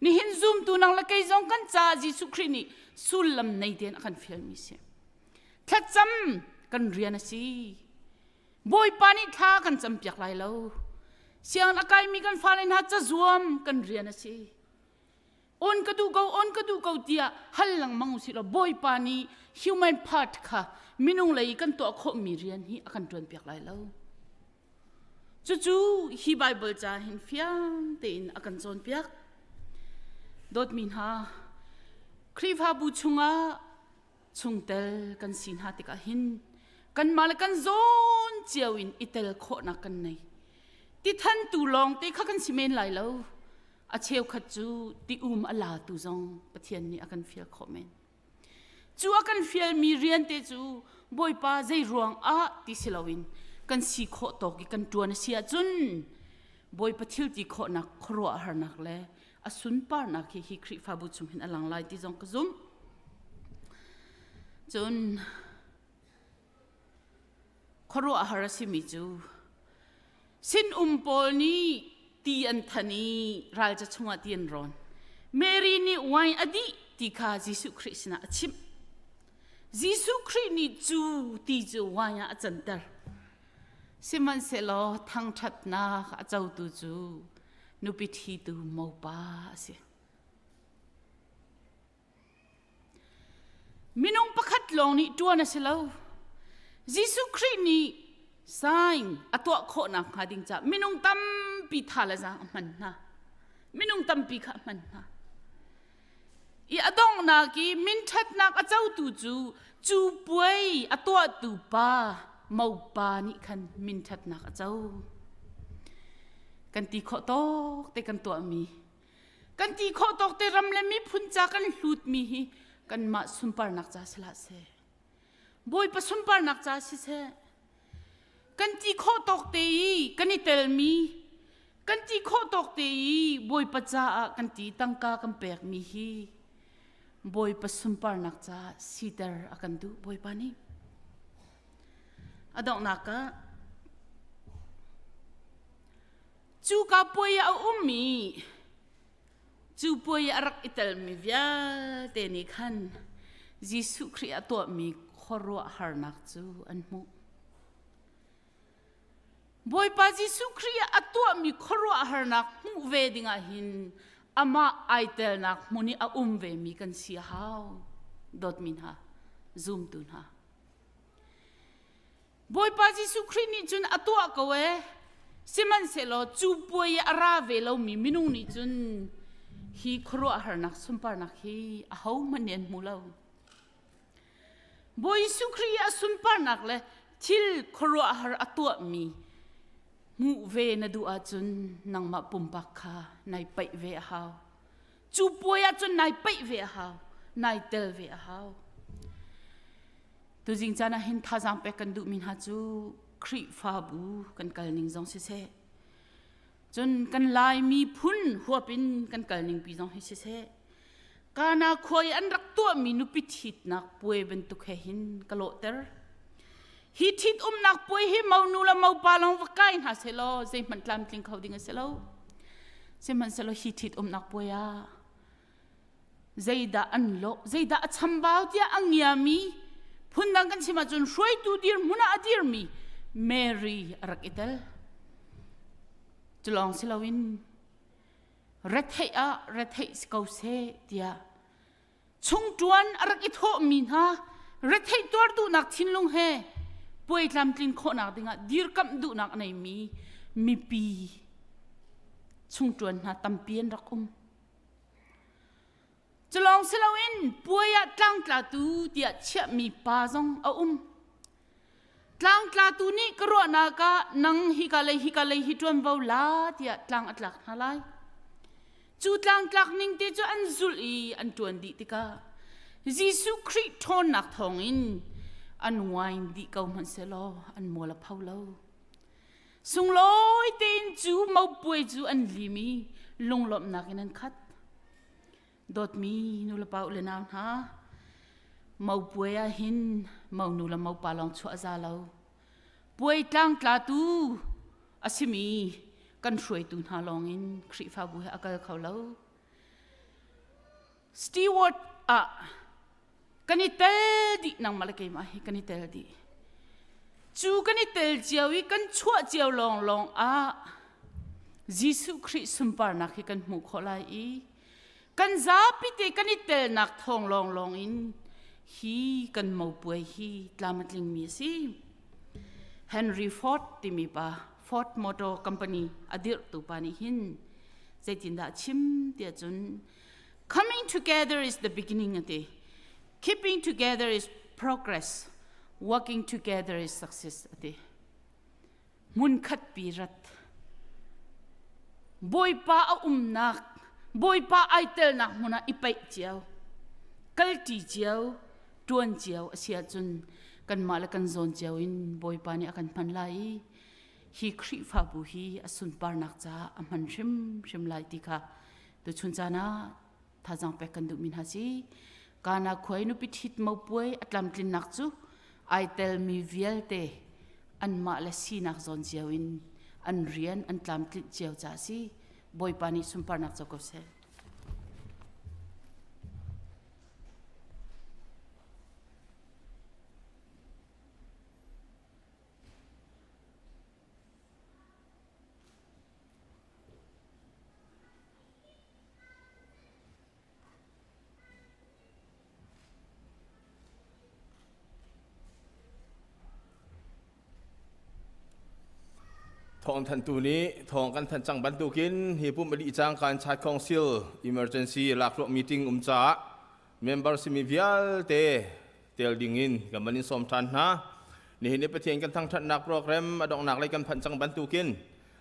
nihin zumtu nang le kei zong kan caah Jesuh Khrih nih sullam nei tein a kan fialmi si. Thlacam kan rian a si. Bawipa nih thla kan campiak lai lo. Sianginn a kaimi kan fale hna cazuam kan rian a si. On ka duh ko, on ka duh ko tiah hal lengmang usih law Bawipa nih human part kha minung lei kan tuah khawhmi rian hi a kan ṭuanpiak lai lo. Cucu hi Bible ca hin fiang tein a kan cawnpiak. Dawtmi hna, Khrihfabu chungah chungtel kan si hna tikah hin kanmah le kan zawn cio in i tel khawhnak kan nei. Tithantu lawng te kha kan si men lai lo. A cheukhat cu ti um a latu zong Pathian nih a kan fial khawh men. Cu a kan fialmi rian te cu Bawipa zei ruang ah ti si loin kan si khawh tawk i kan ṭuan a si ahcun Bawipa thil ti khawhnak khuaruahharnak le a sunparnak hi hi Khrihfabu chung hin a lang lai ti zong ka zumh. Cun khuaruahhar a simi cu sin-um pawl nih ti an than i ralca chungah ti an rawn. Mary nih wine a dih ti kha Jesuh Khrih sinah a chimh. Jesuh Khrih nih cu ti cu wine ah a canter. Sihmanhsehlaw thangṭhatnak a cotu cu nupi ṭhitu mopa a si. Minung pakhat lawng nih ṭuan a si lo. Jesuh Khrih nih sign a tuah khawhnak hnga ding caah minung tampi tha le zaang a hman hna. Minung tampi kha a hman hna. I a donghnak i minṭhatnak a cotu cu cu puai a tuahtu pa mopa nih khan minṭhatnak a co. Kan ti khawh tawk te kan tuahmi Kan ti khawh tawk te ram le miphun ca kan hlutmi hi kanmah sunparnak ca si hlah seh. Bawipa sunparnak ca si seh. Kan ti khawh tawk te i kan i telmi, kan ti khawh tawk te i Bawipa caah kan ti tangka kan pekmi hi Bawipa sunparnak caah siter a kan duh Bawipa nih. A donghnak ah Cuka puai ah a ummi cu puai ah a rak i telmi vialte nih khan Jesuh Khrih a tuahmi khuaruahharnak cu an hmuh. Bawipa Jesuh Khrih a tuahmi khuaruahharnak hmuh ve dingah hin amah ai telnak hmun i a um vemi kan si a hau. Dawtmi hna, zumtu hna. Bawipa Jesuh Khrih nih cun a tuah ko ee. Sihmanhsehlaw cu puai i a ra ve lomi minung nih cun hi khuaruahharnak sunparnak hi ahohmanh nih an hmu lo. Bawi Jesuh Khrih i a sunparnak le thil khuaruahhar a tuahmi hmuh ve na duh ahcun nangmah pumpak kha nai paih ve a hau. Cu puai ahcun nai paih ve a hau, nai tel ve a hau. Tuzing caan ah hin thazaang pek kan duhmi hna cu Khrihfabu kan kal ning zong siseh, cun kan Lai miphun huap in kan kal ning pi zong hi siseh, Kana khua i an rak tuahmi nupi ṭhitnak puai bantuk he hin ka lawhter. Hi ṭhitumnak puai hi monu le mopa lawng va kai hna sehlaw zeihmanh tlamtling kho ding a si lo. Sihmanhsehlaw hi ṭhitumnak puai ah zeidah an lawh zeidah a chambau tiah a ngiami phundang kan chim ahcun hruaitu dirhmun ah a dirmi Mary a rak i tel cu lawng si loin. Retheih ah retheih si ko seh tiah chungṭuan a rak i thawhmi hna retheih tuar duhnak thinlung he puai tlamtlin khawhnak dingah dirkamh duhnak a neimi mipi chungṭuan hna tampi an rak um. Culawng si loin puai ah tlangtlatu tiah chiahmi pa zong a um. Tlangtlatu nih ka ruahnak ah nang hika lei hika lei hi ṭuanvo la tiah tlang a tlak hna lai. Cu tlangtlak ning te cu an zulh i an ṭuan dih tikah Jesuh Khrih ṭhawnnak thawngin an wine dih ko hmanh sehlaw an mual a pho lo. Sunglawi tein cu mopuai cu an lim i lunglawmhnak in an khat. Dawtmi nulepa u le nau hna, mopuai ah hin monu le mopa lawng chuah a za lo. Puai tlangtlatu a simi kan hruaitu hna lawngin Khrihfabu he a kal kho lo. Steward ah kan i tel dih nangmah le keimah hi kan i tel dih. Cu kan i tel cio i kan chuah cio lawnglawng ah Jesuh Khrih sunparnak hi kan hmuh khawh lai i kan zapi te kan i telnak thawng lawnglawng in hi kan mopuai hi tlam a tlingmi a si. Henry Ford timi pa Ford Motor Company a dirhtu pa nih hin zeitindah a chim tiah cun Coming together is the beginning ati. Keeping together is progress. Working together is success ati. Mun khat pi rat. Bawipa a umnak, Bawipa ai telnak hmun ah i paih cio, kalṭi cio, ṭuan cio a si ahcun kanmah le kan zawn cio in Bawipa nih a kan hman lai i hi Khrihfabu hi a sunparnak caah a hman hrimhrim lai ti kha Tuchun caan ah thazaang pek kan duhmi hna si. Kana khuai nupi ṭhit mopuai a tlamtlinnak cu ai telmi vialte anmah le sinak zawn cio in an rian an tlamtlinh cio ca a si. Bawipa nih sunparnak co ko seh. Thawngthanhtu nih thawng kan thanh cang bantukin hi pumh a dih cangka in Chat Council emergency lakhruak meeting um caah member simi vialte tel dingin kan van in sawm ṭhan hna. Nihin i Pathian kan thangṭhatnak program a donghnak lei kan phanh cang bantukin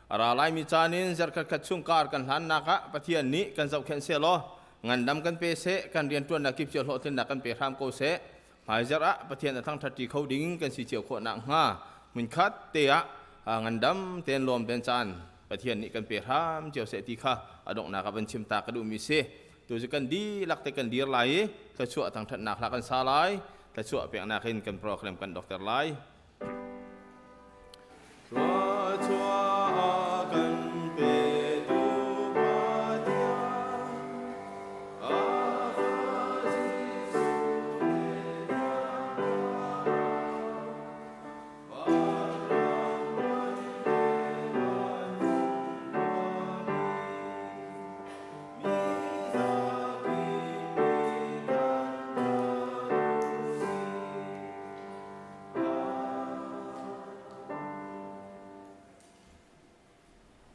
a ra laimi caan in zarhkhat khat chung kar kan hlannak ah Pathian nih kan zohkhenh sehlaw ngandam kan pe seh, kan rianṭuannak kip cio hlawhtlinnak kan pe hram ko seh. Hmaizarh ah Pathian a thangṭhatṭi kho ding kan si cio khawh nakhnga hmunkhat te ah ngandam tein lawm ten caan Pathian nih kan pe hram cio seh ti kha a donghnak ah van chim ta ka duhmi si. Tu cu kan dihlak te kan dir lai i thluachuah thangṭhatnak hla kan sa lai. Thluachuah peknak in kan program kan dokter lai. Thluachuah kan petu Pathian, a fa Jesuh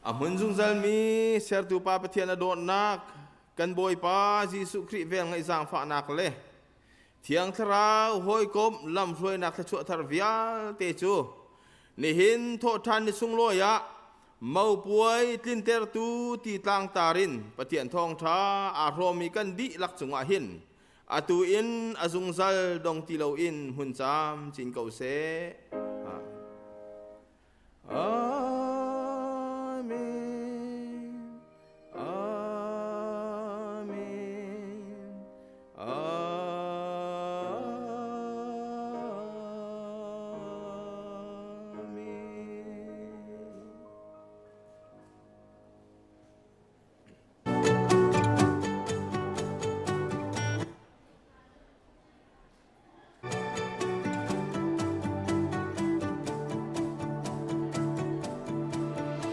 A hmun zungzalmi sertu Pa Pathian a dawtnak, kan Bawipa Jesuh Khrih vel ngaih zaangfahnak le Thiang Thlarau hawikom lamhruainak thluachuah thar vialte cu nihin thawhṭhan ni sunglawi ah Mopuai tlintertu ti tlangtar in Pathian thawngṭha aa hrawmmi kan dihlak cungah hin atu in a zungzal dong ti loin hmun camcin ko seh. Amen. Amen.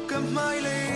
Ka hmailei.